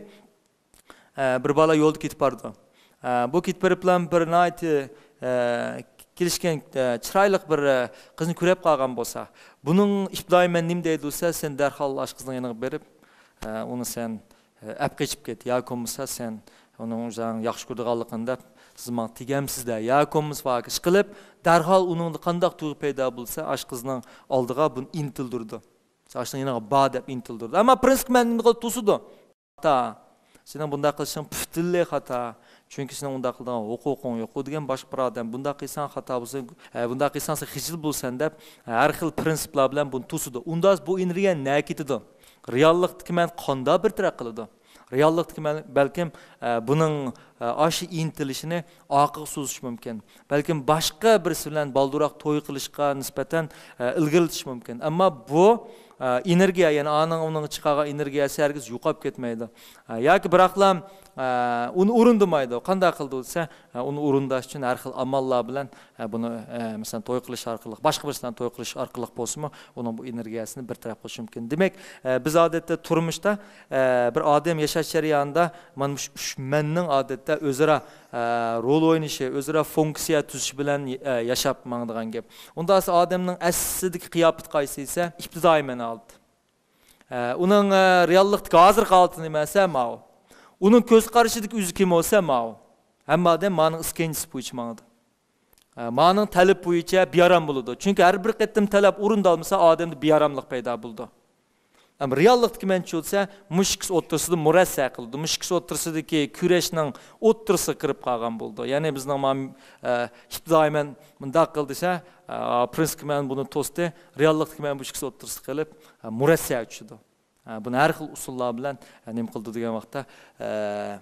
ئە، بىر بالا يولدا كېتىپ بارىدۇ. ئە، بۇ كېتىپ بېرىپلا بىر ناھايىتى، ئە، كېلىشكەن، ئە، چىرايلىق بىر، ئە، قىزنى كۆرۈپ قالغان بولسا، بۇنىڭ ئىپتىدائىي مەن نېمە دەيدۇ دېسە، سەن دەرھال ئاشۇ قىزنىڭ يېنىغا بېرىپ، ئە، ئۇنى سەن ئەپ قېچىپ كەت، ياكى بولمىسا سەن ئۇنىڭ ئۆزۈڭ ياخشى كۆرىدىغانلىقىنى دەپ، سىز ماڭا تېگەمسىز دە، ياكى بولمىسا ئىش قىلىپ، دەرھال ئۇنىڭدا قانداق تۇيغۇ پەيدا بولسا، ئاشۇ قىزنىڭ ئالدىغا بۇنى ئىنتىلدۈرىدۇ. ئاشۇنىڭ يېنىغا بار دەپ ئىنتىلدۈرىدۇ. ئەمما پرىنسىپ مەن نېمە قىلىدۇ؟ توسىدۇ. خاتا. سېنىڭ بۇنداق قىلىشىڭ پۈتۈنلەي خاتا. چۈنكى سېنىڭ ئۇنداق قىلىدىغان ھوقۇقۇڭ يوق. ئۇ دېگەن باشقا بىر ئادەم. بۇنداق قىلساڭ خاتا بولسا، ئە، بۇنداق قىلساڭ سەن خىجىل بولىسەن دەپ، ھەر خىل پرىنسىپلار بىلەن بۇنى توسىدۇ. ئۇنداق بۇ ئېنېرگىيە نەگە كېتىدۇ؟ رېئاللىقتىكى مەن قانداق بىر تەرەپ قىلىدۇ؟ رېئاللىقتىكى مەن بەلكىم، ئە، بۇنىڭ، ئە، ئاشۇ ئىنتىلىشىنى ئارقىغا سوزۇشى مۇمكىن. بەلكىم باشقا بىرسى بىلەن بالدۇرراق توي قىلىشقا نىسبەتەن، ئە، ئىلگىرىلىتىشى مۇمكىن. ئەمما بۇ، ئە، ئېنېرگىيە، يەنى ئانىڭ ئۇنىڭ چىقارغان ئېنېرگىيەسى ھەرگىز يوقاپ كەتمەيدۇ. ئە، ياكى بىراقلا، ئە، ئۇنى ئورۇندىمايدۇ. قانداق قىلىدۇ دېسە، ئە، ئۇنى ئورۇنداش ئۈچۈن ھەر خىل ئاماللار بىلەن، ئە، بۇنى، ئە، مەسىلەن، توي قىلىش ئارقىلىق، باشقا بىرسى بىلەن توي قىلىش ئارقىلىق بولسىمۇ، ئۇنىڭ بۇ ئېنېرگىيەسىنى بىر تەرەپ قىلىشى مۇمكىن. دېمەك، ئە، بىز ئادەتتە تۇرمۇشتا، ئە، بىر ئادەم ياشاش جەريانىدا مانا مۇشۇ ئۈچ مەننىڭ ئادەتتە ئۆزئارا، ئە، رول ئوينىشى، ئۆزئارا فۇنكسىيە تۈزۈشى بىلەن، ئە، ياشاپ ماڭىدىغان گەپ. ئۇنداق بولسا ئادەمنىڭ ئەسلىدىكى قىياپىتى قايسى دېسە، ئىپتىدائىي مەن ھالىتى. ئە، ئۇنىڭ، ئە، رېئاللىقتىكى ھازىرقى ھالىتى نېمە دېسە، ماۋۇ. ئۇنىڭ كۆز قارىشىدىكى ئۆزى كىم بولسا، ماۋۇ. ھەممە ئادەم مانىڭ ئىسكەنجىسى بويىچە ماڭىدۇ. ئە، مانىڭ تەلىپى بويىچە بىئارام بولىدۇ. چۈنكى ھەر بىر قېتىم تەلەپ ئورۇندالمىسا، ئادەمدە بىئاراملىق پەيدا بولىدۇ. ئەمما رېئاللىقتىكى مەن چۈشۈرسە، مۇشۇ ئىككىسى ئوتتۇرىسىدا مۇرەسسە قىلىدۇ. مۇشۇ ئىككىسى ئوتتۇرىسىدىكى كۈرەشنىڭ ئوتتۇرىسىغا كىرىپ قالغان بولىدۇ. يەنى بىزنىڭ ما-، ئە، ئىپتىدائىي مەن مۇنداق قىل دېسە، ئە، پرىنسىپتىكى مەن بۇنى توستى، رېئاللىقتىكى مەن بۇ ئىككىسى ئوتتۇرىسىغا قېلىپ، ئە، مۇرەسسەگە چۈشىدۇ. ئە، بۇنى ھەر خىل ئۇسۇللار بىلەن، ئە، نېمە قىلىدۇ دېگەن ۋاقىتتا، ئە،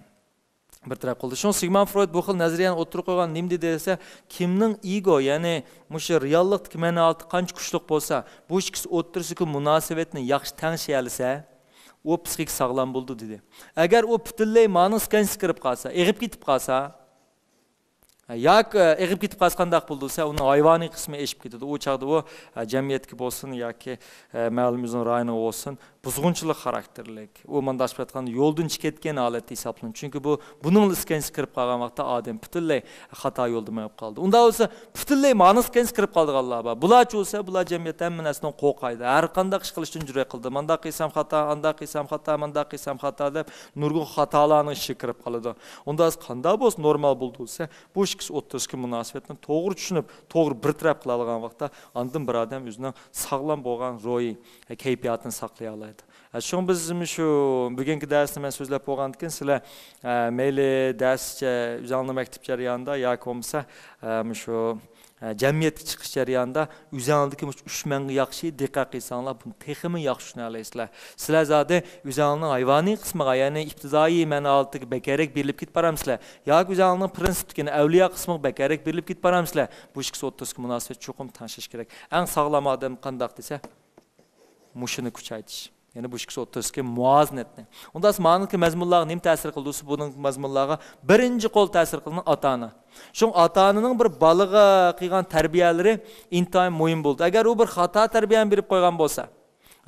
بىر تەرەپ قىلدى. شۇڭا سىگموند فرويد بۇ خىل نەزەرىيەنى ئوتتۇرىغا قويغان نېمە دېدى دېسە، كىمنىڭ ئىگو، يەنى مۇشۇ رېئاللىقتىكى مەن ھالىتى قانچە كۈچلۈك بولسا، بۇ ئىككىسى ئوتتۇرىسىدىكى مۇناسىۋەتنى ياخشى تەڭشىيەلىسە، ئۇ پسىخىك ساغلام بولىدۇ دېدى. ئەگەر ئۇ پۈتۈنلەي مانىڭ سكانسىغا كىرىپ قالسا، ئېغىپ كېتىپ قالسا، ياكى ئېغىپ كېتىپ قالسا قانداق بولىدۇ دېسە، ئۇنىڭ ھايۋانىي قىسمى ئېشىپ كېتىدۇ. ئۇ چاغدا ئۇ جەمئىيەتكە بولسۇن ياكى مەلۇم ئۆزىنىڭ رايونىغا بولسۇن، بۇزغۇنچىلىق خاراكتېرلىك. ئۇ مانداق ئېيتقاندا يولدىن چىقىپ كەتكەن ھالەتتە ھېسابلىنىدۇ. چۈنكى بۇ، بۇنىڭ ئىسكەنجىسى كىرىپ قالغان ۋاقىتتا ئادەم پۈتۈنلەي خاتا يولدا مېڭىپ قالىدۇ. ئۇنداق بولسا، پۈتۈنلەي مانىڭ ئىسكەنجىسى كىرىپ قالىدىغانلار بار. بۇلارچە بولسا، بۇلار جەمئىيەتتە ھەممە نەرسىدىن قورقايدۇ. ھەر قانداق ئىش قىلىشتىن جۈرئەت قىلىدۇ. مانداق قىلسام خاتا، ئانداق قىلسام خاتا، مانداق قىلسام خاتا دەپ نۇرغۇن خاتالارنىڭ ئىچىگە كىرىپ قالىدۇ. ئۇنداق قانداق بولسا نورمال بولىدۇ دېسە، بۇ ئىككىسى ئوتتۇرىسىدىكى مۇناسىۋەتنى توغرا چۈشىنىپ، توغرا بىر تەرەپ قىلالىغان ۋاقىتتا، ئاندىن بىر ئادەم ئۆزىنىڭ ساغلام بولغان روھىي كەيپىياتىنى ساقلىيالايدۇ. ئە، شۇڭا بىز مۇشۇ بۈگۈنكى دەرستە مەن سۆزلەپ بولغاندىكىن، سىلەر، ئە، مەيلى دەرسچە ئۆزۈڭلار مەكتەپ جەريانىدا ياكى بولمىسا، ئە، مۇشۇ، ئە، جەمئىيەتكە چىقىش جەريانىدا ئۆزۈڭلاردىكى مۇشۇ ئۈچ مەنگە ياخشى دىققەت قىلساڭلار، بۇنى تېخىمۇ ياخشى چۈشىنەلەيسىلەر. سىلەر زادى ئۆزۈڭلارنىڭ ھايۋانىي قىسمىغا، يەنى ئىپتىدائىي مەن ھالىتىگە بەكرەك بېرىلىپ كېتىپ بارامسىلەر؟ ياكى ئۆزۈڭلارنىڭ پرىنسىپتىكى ئەۋلىيا قىسمىغا بەكرەك بېرىلىپ كېتىپ بارامسىلەر؟ بۇ ئىككىسى ئوتتۇرىسىدىكى مۇناسىۋەت چوقۇم تەڭشەش كېرەك. ئەڭ ساغلام ئادەم قانداق دېسە، مۇشۇنى كۈچەيتىش. يەنى بۇ ئىككىسى ئوتتۇرىسىدىكى مۇۋازىنەتنى. ئۇنداق مانىڭكى مەزمۇنلارغا نېمە تەسىر قىلىدۇ دېسە، بۇنىڭ مەزمۇنلارغا بىرىنچى قول تەسىر قىلغىنى ئاتا-ئانا. شۇڭا ئاتا-ئانىنىڭ بىر بالىغا قىلغان تەربىيەلىرى ئىنتايىن مۇھىم بولىدۇ. ئەگەر ئۇ بىر خاتا تەربىيەنى بېرىپ قويغان بولسا،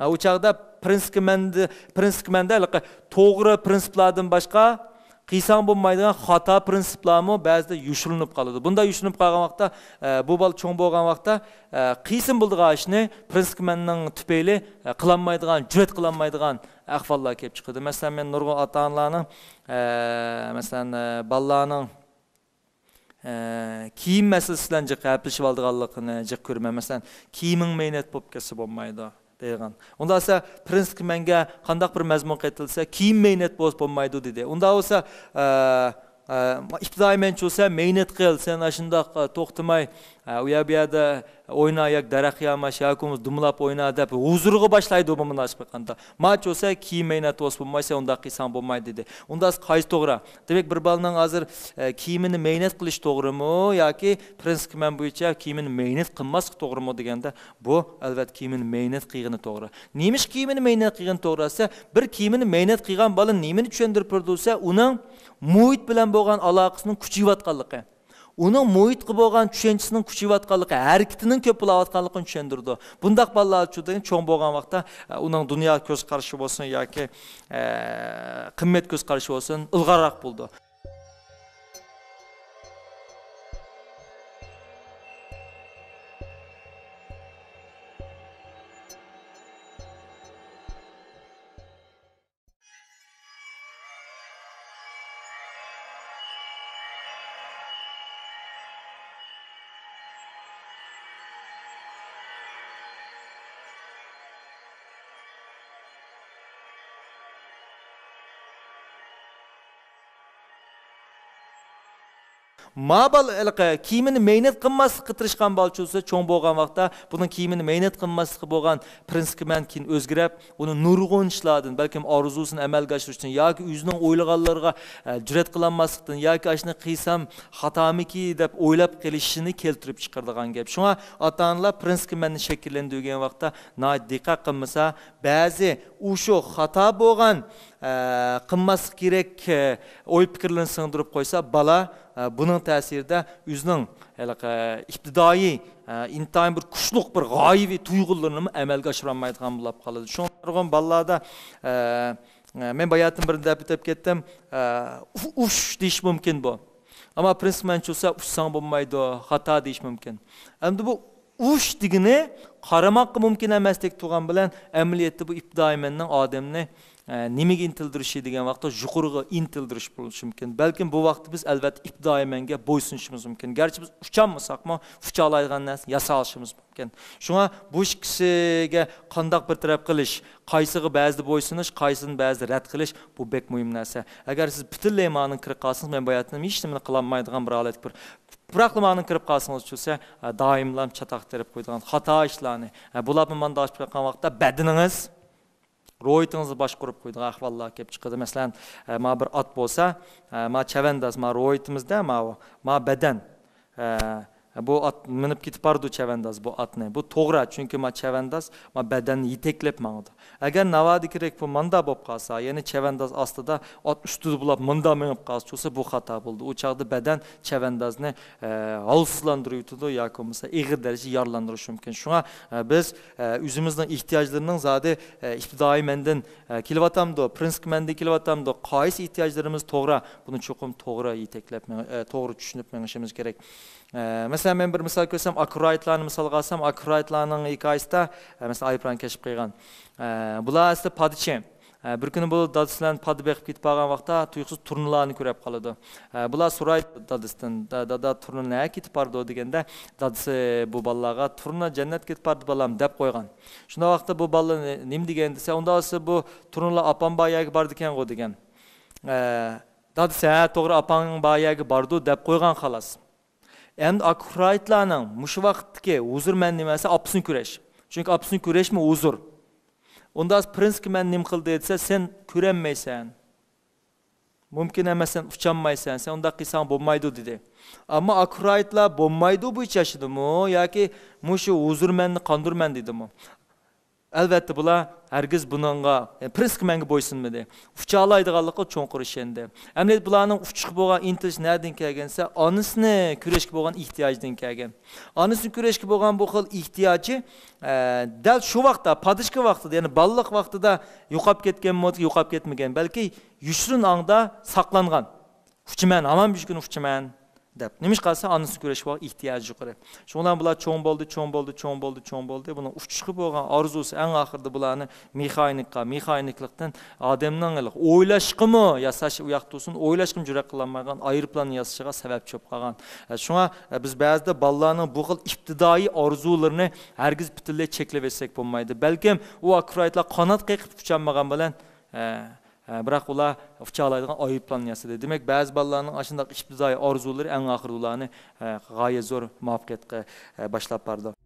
ھە، ئۇ چاغدا پرىنسىپكە مەندە، پرىنسىپكە مەندە ھېلىقى توغرا پرىنسىپلاردىن باشقا قىلساڭ بولمايدىغان خاتا پرىنسىپلارمۇ بەزىدە يوشۇرۇنۇپ قالىدۇ. بۇنداق يوشۇرۇنۇپ قالغان ۋاقىتتا، ئە، بۇ بالا چوڭ بولغان ۋاقىتتا، ئە، قىلسىمۇ بولىدىغان ئىشنى پرىنسىپكە مەننىڭ تۈپەيلى، ئە، قىلالمايدىغان، جۈرئەت قىلالمايدىغان ئەھۋاللار كېلىپ چىقىدۇ. مەسىلەن، مەن نۇرغۇن ئاتا-ئانىلارنىڭ، ئە، مەسىلەن، ئە، بالىلارنىڭ ئە، كىيىم مەسىلىسى بىلەن جىق ھەپىلىشىۋالىدىغانلىقىنى جىق كۆرىمەن. مەسىلەن، «كىيىمىڭ مەينەت بولۇپ كەتسە بولمايدۇ» دەيدىغان. ئۇنداق دېسە، پرىنسىپكە مەنگە قانداق بىر مەزمۇن قېتىلسە، «كىيىم مەينەت بولسا بولمايدۇ» دېدى. ئۇنداق بولسا، ئە، ئە، ئىپتىدائىي مەنچە بولسا، «مەينەت قىل، سەن ئاشۇنداق، ئە، توختىماي، ئە، ئۇ يەر بۇ يەردە ئوينا، ياكى دەرەخ ياماش، ياكى بولمىسا دۇمىلاپ ئوينا» دەپ ھۇزۇرغا باشلايدۇ بۇ مۇناسىۋەت قىلغاندا. «ماچ بولسا كىيىم مەينەت بولسا بولمايسەن، ئۇنداق قىلساڭ بولمايدۇ» دېدى. ئۇنداق قايسى توغرا؟ دېمەك، بىر بالىنىڭ ھازىر، ئە، كىيىمىنى مەينەت قىلىش توغرىمۇ ياكى پرىنسىپكە مەن بويىچە كىيىمىنى مەينەت قىلماسلىق توغرىمۇ دېگەندە، بۇ، ئەلۋەتتە، كىيىمىنى مەينەت قىلغىنى توغرا. نېمىشقا كىيىمىنى مەينەت قىلغىنى توغرا دېسە، بىر كىيىمىنى مەينەت قىلغان بالا نېمىنى چۈشەندۈرۈپ بېرىدۇ دېسە، ئۇنىڭ مۇھىت بىلەن بولغان ئالاقىسىنىڭ كۈچىيىۋاتقانلىقى. ئۇنىڭ مۇھىتقا بولغان چۈشەنچىسىنىڭ كۈچىيىۋاتقانلىقى، ھەرىكىتىنىڭ كۆپ بولاۋاتقانلىقىنى چۈشەندۈرىدۇ. بۇنداق بالىلار چۈ-، چوڭ بولغان ۋاقىتتا، ئە، ئۇنىڭ دۇنيا كۆز قارىشى بولسۇن ياكى، ئە، قىممەت كۆز قارىشى بولسۇن، ئىلغارراق بولىدۇ. ما بالا ھېلىقى كىيىمىنى مەينەت قىلماسلىققا تىرىشقان بالىچە بولسا، چوڭ بولغان ۋاقىتتا بۇنىڭ كىيىمىنى مەينەت قىلماسلىقى بولغان پرىنسىپكە مەن كېيىن ئۆزگىرەپ، ئۇنى نۇرغۇن ئىشلاردىن، بەلكىم ئارزۇسىنى ئەمەلگە ئاشۇرۇشتىن ياكى ئۆزىنىڭ ئويلىغانلىرىغا، ئە، جۈرئەت قىلالماسلىقتىن ياكى «ئاشۇنى قىلسام خاتامىكى» دەپ ئويلاپ قېلىشىنى كەلتۈرۈپ چىقىرىدىغان گەپ. شۇڭا ئاتا-ئانىلار پرىنسىپكە مەننى شەكىللەندۈرگەن ۋاقىتتا ناھايىتى دىققەت قىلمىسا، بەزى ئۇشۇ خاتا بولغان، ئە، قىلماسلىق كېرەك، ئە، ئوي پىكىرلىرىنى سىڭدۈرۈپ قويسا، بالا، ئە، بۇنىڭ تەسىرىدە ئۆزىنىڭ ھېلىقى ئىپتىدائىي، ئە، ئىنتايىن بىر كۈچلۈك بىر غايىۋى تۇيغۇلىرىنىمۇ ئەمەلگە ئاشۇرالمايدىغان بولۇپ قالىدۇ. شۇڭا نۇرغۇن بالىلاردا، ئە، ئە، مەن باياتىن بىر دەپ ئۆتۈپ كەتتىم، ئە، ئۇ-، «ئۇش» دېيىش مۇمكىن بۇ. ئەمما پرىنسىپ مەنچە بولسا، «ئۇشساڭ بولمايدۇ، خاتا» دېيىش مۇمكىن. ئەمدى بۇ «ئۇش» دېگىنى قارىماققا مۇمكىن ئەمەستەك تۇرغان بىلەن، ئەمەلىيەتتە بۇ ئىپتىدائىي مەننىڭ ئادەمنى، ئە، نېمىگە ئىنتىلدۈرۈشى دېگەن ۋاقىتتا يۇقىرىغا ئىنتىلدۈرۈش بولۇشى مۇمكىن. بەلكىم بۇ ۋاقىتتا بىز ئەلۋەتتە ئىپتىدائىي مەنگە بويسۇنۇشىمىز مۇمكىن. گەرچە بىز ئۇچالمىساقمۇ، ئۇچالايدىغان نەرسىنى ياسالىشىمىز مۇمكىن. شۇڭا بۇ ئىككىسىگە قانداق بىر تەرەپ قىلىش، قايسىغا بەزىدە بويسۇنۇش، قايسىنى بەزىدە رەت قىلىش، بۇ بەك مۇھىم نەرسە. ئەگەر سىز پۈتۈنلەي مانىڭغا كىرىپ قالسىڭىز، مەن باياتىن ھېچ نېمىنى قىلالمايدىغان بىر ھالەتكە بىر پۇراقلا مانىڭغا كىرىپ قالسىڭىز چۈشسە، دائىملا چاتاق تېرىپ قويىدىغان خاتا ئىشلارنى، بۇلارمۇ مانا داش قىلغان ۋاقىتتا بەدىنىڭىز، روھىيىتىڭىزنى باشقۇرۇپ قويىدىغان ئەھۋاللار كېلىپ چىقىدۇ. مەسىلەن، ما بىر ئات بولسا، ما چەۋەنداز، ما روھىيىتىمىزدە ماۋۇ، ما بەدەن، بۇ ئات مىنىپ كېتىپ بارىدۇ چەۋەنداز بۇ ئاتنى. بۇ توغرا، چۈنكى ما چەۋەنداز ما بەدەننى يېتەكلەپ ماڭىدۇ. ئەگەر ناۋادا كېرەك بۇ ماندا بولۇپ قالسا، يەنى چەۋەنداز ئاستىدا ئات ئۈستىدە بولاپ ماندا مېڭىپ قالسا، چۇسا بۇ خاتا بولىدۇ. ئۇ چاغدا بەدەن چەۋەندازنى، ئە، ھالسىزلاندۇرۇۋېتىدۇ ياكى بولمىسا ئېغىر دەرىجىدە يارىلاندۇرۇشى مۇمكىن. شۇڭا، ئە، بىز، ئە، ئۆزىمىزنىڭ ئېھتىياجلىرىنىڭ زادى، ئە، ئىپتىدائىي مەندىن، ئە، كېلىۋاتامدۇ، پرىنسىپ مەندىن كېلىۋاتامدۇ، قايسى ئېھتىياجلىرىمىز توغرا، بۇنى چوقۇم توغرا يېتەكلەپ مېڭ-، ئە، توغرا چۈشىنىپ مېڭىشىمىز كېرەك. ئە، مەسىلەن، مەن بىر مىسال كۆرسەم، ئاكرايتلارنى مىسالغا ئالسام، ئاكرايتلارنىڭ ھېكايىسىدە، ئە، مەسىلەن، ئايروپىلان كەشىپ قىلغان. ئە، بۇلار ئەسلى پادىچى. ئە، بىر كۈنى بۇ دادىسى بىلەن پادا بېقىپ كېتىپ بارغان ۋاقىتتا تۇيۇقسىز تۇرنىلارنى كۆرۈپ قالىدۇ. ئە، بۇلار سورايدۇ دادىسىدىن، «دا-، دادا، تۇرنا نەگە كېتىپ بارىدۇ؟» دېگەندە، دادىسى بۇ بالىلارغا، «تۇرنا جەننەتكە كېتىپ باردى، بالام» دەپ قويغان. شۇنداق ۋاقىتتا بۇ بالىلار نېمە دېگەن دېسە، ئۇنداق بولسا بۇ تۇرنىلار ئاپام بار يەرگە باردىكەنغۇ دېگەن. ئە، دادىسى، «ھە، توغرا، ئاپاڭ بار يەرگە بارىدۇ» دەپ قويغان، خالاس. ئەمدى ئاكرايتلارنىڭ مۇشۇ ۋاقىتتىكى ھۇزۇر مەن نېمە دېسە، ئاپىسىنى كۆرۈش. چۈنكى ئاپىسىنى كۆرۈشمۇ ھۇزۇر. ئۇنداق پرىنسكا مەن نېمە قىلدى دېسە، سەن كۆرەلمەيسەن. مۇمكىن ئەمەس، سەن ئۇچالمايسەن، سەن ئۇنداق قىلساڭ بولمايدۇ دېدى. ئەمما ئاكرايتلار بولمايدۇ بويىچە ياشىدىمۇ ياكى مۇشۇ ھۇزۇر مەننى قاندۇرىمەن دېدىمۇ؟ ئەلۋەتتە، بۇلار ھەرگىز بۇنىڭغا، يەنى پرىنسىپقا مەنگە بويسۇنمىدى. ئۇچالايدىغانلىقىغا چوڭقۇر ئىشەندى. ئەمەلىيەتتە بۇلارنىڭ ئۇچۇشقا بولغان ئىنتىلىشى نەدىن كەلگەن دېسە، ئانىسىنى كۆرۈشكە بولغان ئېھتىياجىدىن كەلگەن. ئانىسىنى كۆرۈشكە بولغان بۇ خىل ئېھتىياجى، ئە، دەل شۇ ۋاقىتتا، پادىچىكى ۋاقتىدا، يەنى بالىلىق ۋاقتىدا يوقاپ كەتكەنمۇ، يوقاپ كەتمىگەن، بەلكى يوشۇرۇن ھالدا ساقلانغان. ئۇچىمەن، ھامان بىر كۈنى ئۇچىمەن دەپ. نېمىشقا دېسە، ئانىسىنى كۆرۈشكە بولغان ئېھتىياجى يۇقىرى. شۇنىڭ بىلەن بۇلار چوڭ بولدى، چوڭ بولدى، چوڭ بولدى، چوڭ بولدى. بۇنىڭ ئۇچۇشقا بولغان ئارزۇسى ئەڭ ئاخىرىدا بۇلارنى مېخانىكا، مېخانىكلىقتىن ئادەمنىڭ ھېلىقى ئويلاشقىمۇ ياساش، ئۇ ياقتا تۇرسۇن، ئويلاشقىمۇ جۈرئەت قىلالمايدىغان ئايروپىلان ياسىشىغا سەۋەبچى بولۇپ قالغان. ئە، شۇڭا، ئە، بىز بەزىدە بالىلارنىڭ بۇ خىل ئىپتىدائىي ئارزۇلىرىنى ھەرگىز پۈتۈنلەي چەكلەپ ئۆتسەك بولمايدۇ. بەلكىم ئۇ ئاكرايتلار قانات قېقىپ ئۇچالمىغان بىلەن، ئە، ئە، بىراق ئۇلار ئۇچالايدىغان ئايروپىلان ياسىدى. دېمەك، بەزى بالىلارنىڭ ئاشۇنداق ئىپتىدائىي ئارزۇلىرى ئەڭ ئاخىرىدا ئۇلارنى، ئە، غايەت زور مۇۋەپپەقىيەتكە، ئە، باشلاپ بارىدۇ.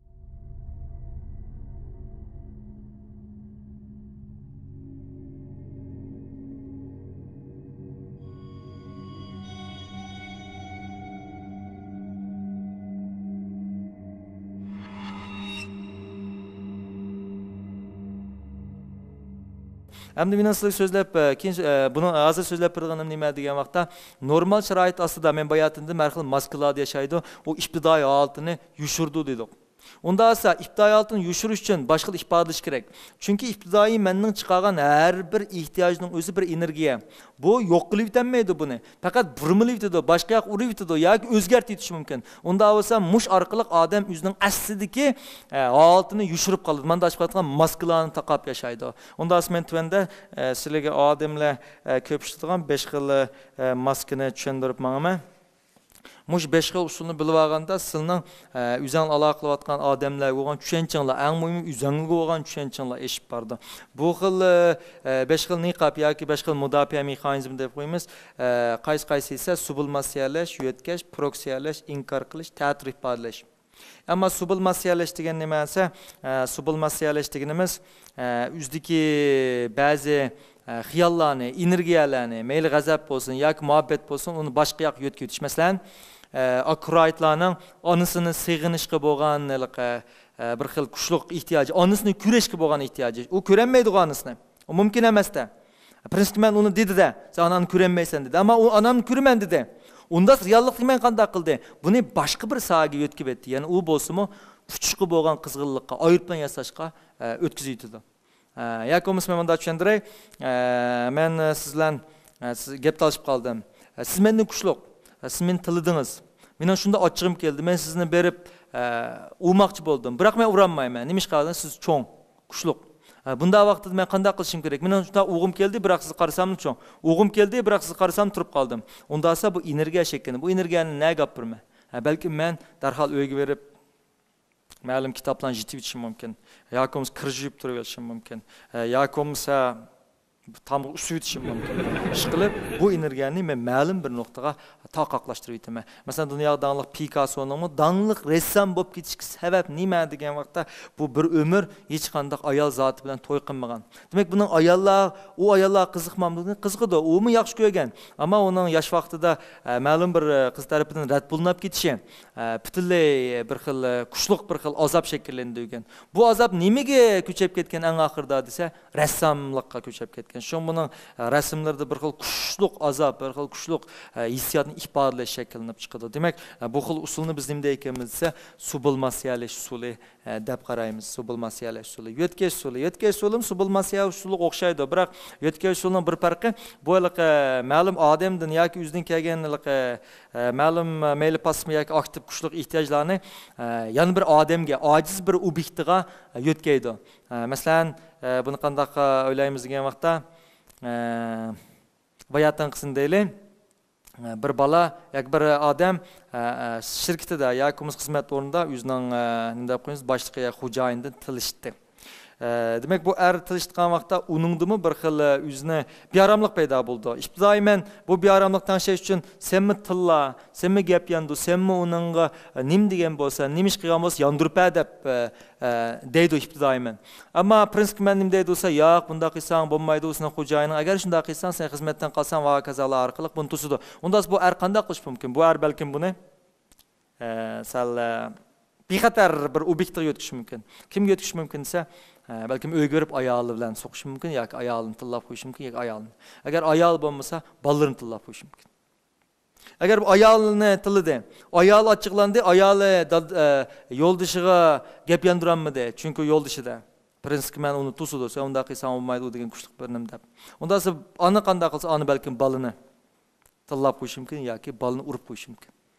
ئەمدى مېنىڭ سىزگە سۆزلەپ، ئە، كېيىن، ئە، بۇنىڭ ھازىر سۆزلەپ بېرىدىغىنىم نېمە دېگەن ۋاقىتتا، نورمال شارائىت ئاستىدا مەن باياتىندىن ھەر خىل ماسكىلاردا ياشايدۇ، ئۇ ئىپتىدائىي ھالىتىنى يوشۇرىدۇ دېدۇق. ئۇنداق بولسا، ئىپتىدائىي ھالىتىنى يوشۇرۇش ئۈچۈن باشقىلا ئىپادىلىشى كېرەك. چۈنكى ئىپتىدائىي مەننىڭ چىقارغان ھەر بىر ئېھتىياجنىڭ ئۆزى بىر ئېنېرگىيە. بۇ يوق قىلىۋېتەلمەيدۇ بۇنى. پەقەت بۇرمىلىۋېتىدۇ، باشقا ياققا ئۇرۇۋېتىدۇ ياكى ئۆزگەرتىۋېتىشى مۇمكىن. ئۇنداق بولسا، مۇش ئارقىلىق ئادەم ئۆزىنىڭ ئەسلىدىكى، ئە، ھالىتىنى يوشۇرۇپ قالىدۇ. مانداق ئىپادە قىلغان ماسكىلارنى تاقاپ ياشايدۇ. ئۇنداق بولسا، مەن تۆۋەندە، ئە، سىلەرگە ئادەملەر، ئە، كۆپ ئىشلىتىدىغان بەش خىل، ئە، ماسكىنى چۈشەندۈرۈپ ماڭىمەن. مۇشۇ بەش خىل ئۇسۇلنى بىلىۋالغاندا، سىلىنىڭ، ئە، ئۆزەڭلار ئالاقە قىلىۋاتقان ئادەملەرگە بولغان چۈشەنچىڭلار، ئەڭ مۇھىمى ئۆزەڭلارگە بولغان چۈشەنچىڭلار ئېشىپ بارىدۇ. بۇ خىل، ئە، بەش خىل نىقاب ياكى بەش خىل مۇداپىئە مېخانىزمى دەپ قويىمىز. ئە، قايسى قايسى دېسە، سۇبلىماتسىيەلەش، يۆتكەش، پروكسىيەلەش، ئىنكار قىلىش، تەتۈر ئىپادىلەش. ئەمما سۇبلىماتسىيەلەش دېگەن نېمە دېسە، ئە، سۇبلىماتسىيەلەش دېگىنىمىز، ئە، ئۆزىدىكى بەزى، ئە، خىياللارنى، ئېنېرگىيەلەرنى، مەيلى غەزەپ بولسۇن ياكى مۇھەببەت بولسۇن، ئۇنى باشقا ياققا يۆتكىۋېتىش. مەسىلەن، ئە، ئاكرايتلارنىڭ ئانىسىنى سېغىنىشقا بولغان ھېلىقى، ئە، بىر خىل كۈچلۈك ئېھتىياجى، ئانىسىنى كۆرۈشكە بولغان ئېھتىياجى. ئۇ كۆرەلمەيدىغۇ ئانىسىنى. ئۇ مۇمكىن ئەمەس-دە. پرىنسىپتا مەن ئۇنى دېدى-دە، سەن ئاناڭنى كۆرەلمەيسەن دېدى. ئەمما ئۇ ئانامنى كۆرىمەن دېدى. ئۇنداق رېئاللىقتا مەن قانداق قىلدى؟ بۇنى باشقا بىر ساھەگە يۆتكىۋەتتى. يەنى ئۇ بولسىمۇ ئۇچۇشقا بولغان قىزغىنلىققا، ئايروپىلان ياساشقا، ئە، ئۆتكۈزۈۋېتىدۇ. ئە، ياكى بولمىسا مەن مۇنداق چۈشەندۈرەي. ئە، مەن، ئە، سىز بىلەن، ئە، سىز گەپ تالىشىپ قالدىم. ئە، سىز مەندىن كۈچلۈك. ئە، سىز مېنى تىللىدىڭىز. مېنىڭ شۇنداق ئاچچىقىم كەلدى. مەن سىزنى بېرىپ، ئە، ئۇرماقچى بولدۇم. بىراق مەن ئۇرالمايمەن. نېمىشقا دېسە، سىز چوڭ. كۈچلۈك. ھە، بۇنداق ۋاقىتتا مەن قانداق قىلىشىم كېرەك؟ مېنىڭ شۇنداق ئۇرغۇم كەلدى، بىراق سىزگە قارىساملا چوڭ. ئۇرغۇم كەلدى، بىراق سىزگە قارىسام تۇرۇپ قالدىم. ئۇنداق بولسا بۇ ئېنېرگىيە شەكلىنى، بۇ ئېنېرگىيەنى نەگە ئاپىرىمەن؟ ھە، بەلكىم مەن دەرھال ئۆيگە بېرىپ، مەلۇم كىتابلارنى يېتىۋېتىشىم مۇمكىن. ياكى بولمىسا كىر يۇيۇپ تۇرۇۋېلىشىم مۇمكىن. ھە، ياكى بولمىسا تامغا ئۈسۈۋېتىشىم مۇمكىن. ئىشقىلىپ، بۇ ئېنېرگىيەنى مەن مەلۇم بىر نۇقتىغا تاقاقلاشتۇرۇۋېتىمەن. مەسىلەن، دۇنياغا داڭلىق پىكاسسونىڭمۇ داڭلىق رەسسام بولۇپ كېتىشكە سەۋەب نېمە دېگەن ۋاقىتتا، بۇ بىر ئۆمۈر ھېچقانداق ئايال زاتى بىلەن توي قىلمىغان. دېمەك، بۇنىڭ ئاياللار، ئۇ ئاياللار قىزىقمامدۇ؟ قىزىقىدۇ، ئۇمۇ ياخشى كۆرگەن. ئەمما ئۇنىڭ ياش ۋاقتىدا، ئە، مەلۇم بىر، ئە، قىز تەرىپىدىن رەت بولۇنۇپ كېتىشى، ئە، پۈتۈنلەي بىر خىل، ئە، كۈچلۈك بىر خىل ئازاب شەكىللەندۈرگەن. بۇ ئازاب نېمىگە كۆچۈپ كەتكەن ئەڭ ئاخىرىدا دېسە، رەسساملىققا كۆچۈپ كەتكەن. شۇڭا بۇنىڭ، ئە، رەسىملىرىدە بىر خىل كۈچلۈك ئازاب، بىر خىل كۈچلۈك، ئە، ھېسسىياتنى ئىپادىلەش شەكىللىنىپ چىقىدۇ. دېمەك، ئە، بۇ خىل ئۇسۇلنى بىز نېمە دەيدىكەنمىز دېسە، سۇبلىماتسىيەلەش ئۇسۇلى، ئە، دەپ قارايمىز. سۇبلىماتسىيەلەش ئۇسۇلى، يۆتكەش ئۇسۇلى. يۆتكەش ئۇسۇلىمۇ سۇبلىماتسىيە ئۇسۇلىغا ئوخشايدۇ. بىراق، يۆتكەش ئۇسۇلىنىڭ بىر پەرقى، بۇ ھېلىقى مەلۇم ئادەمدىن ياكى ئۆزىدىن كەلگەن ھېلىقى، ئە، مەلۇم، ئە، مەيلى پاسسىپ ياكى ئاكتىپ كۈچلۈك ئېھتىياجلارنى، ئە، يەنە بىر ئادەمگە، ئاجىز بىر ئوبيېكتىغا، ئە، يۆتكەيدۇ. ئە، مەسىلەن، ئە، بۇنى قانداق، ئە، ئويلايمىز دېگەن ۋاقىتتا، ئە، باياتىنقىسىنى دەيلى. ئە، بىر بالا ياكى بىر ئادەم، ئە، ئە، شىركىتىدە ياكى بولمىسا خىزمەت ئورنىدا ئۆزىنىڭ، ئە، نېمە دەپ قويىمىز، باشلىقى يا خوجايىندىن تىللىشىتتى. ئە، دېمەك، بۇ ئەر تىللىشىتقان ۋاقىتتا ئۇنىڭدىمۇ بىر خىل، ئە، ئۆزىنى بىئاراملىق پەيدا بولىدۇ. ئىپتىدائىي مەن بۇ بىئاراملىق تەڭشەش ئۈچۈن سەنمۇ تىللا، سەنمۇ گەپ ياندۇر، سەنمۇ ئۇنىڭغا، ئە، نېمە دېگەن بولسا، نېمە ئىش قىلغان بولسا ياندۇرۇپ بەر دەپ، ئە، ئە، دەيدۇ ئىپتىدائىي مەن. ئەمما پرىنسىپقا مەن نېمە دەيدۇ دېسە، ياق، بۇنداق قىلساڭ بولمايدۇ، سېنىڭ خوجايىنىڭ ئەگەر شۇنداق قىلساڭ، سەن خىزمەتتىن قالساڭ ۋە ھاكازالار ئارقىلىق بۇنى توسىدۇ. ئۇنداق بۇ ئەر قانداق قىلىشى مۇمكىن؟ بۇ ئەر بەلكىم بۇنى، ئە، سەل، ئە، بىخەتەر بىر ئوبيېكتقا يۆتكىشى مۇمكىن. كىمگە يۆتكىشى مۇمكىن دېسە، ئە، بەلكىم ئۆيگە بېرىپ ئايالى بىلەن سوقۇشى مۇمكىن ياكى ئايالىنى تىللاپ قويۇشى مۇمكىن ياكى ئايالىنى. ئەگەر ئايال بولمىسا، بالىلىرىنى تىللاپ قويۇشى مۇمكىن. ئەگەر بۇ ئايالىنى تىللىدى، ئايالى ئاچچىقلاندى، ئايالى داد-، ئە، يولدىشىغا گەپ ياندۇرالمىدى، چۈنكى يولدىشىدا. پرىنسىپقا مەن ئۇنى توسىدۇ، سەن ئۇنداق قىلساڭ بولمايدۇ، ئۇ دېگەن كۈچلۈك بىر نېمە دەپ. ئۇنداق بولسا ئانا قانداق قىلسا، ئانا بەلكىم بالىنى تىللاپ قويۇشى مۇمكىن ياكى بالىنى ئۇرۇپ قويۇشى مۇمكىن.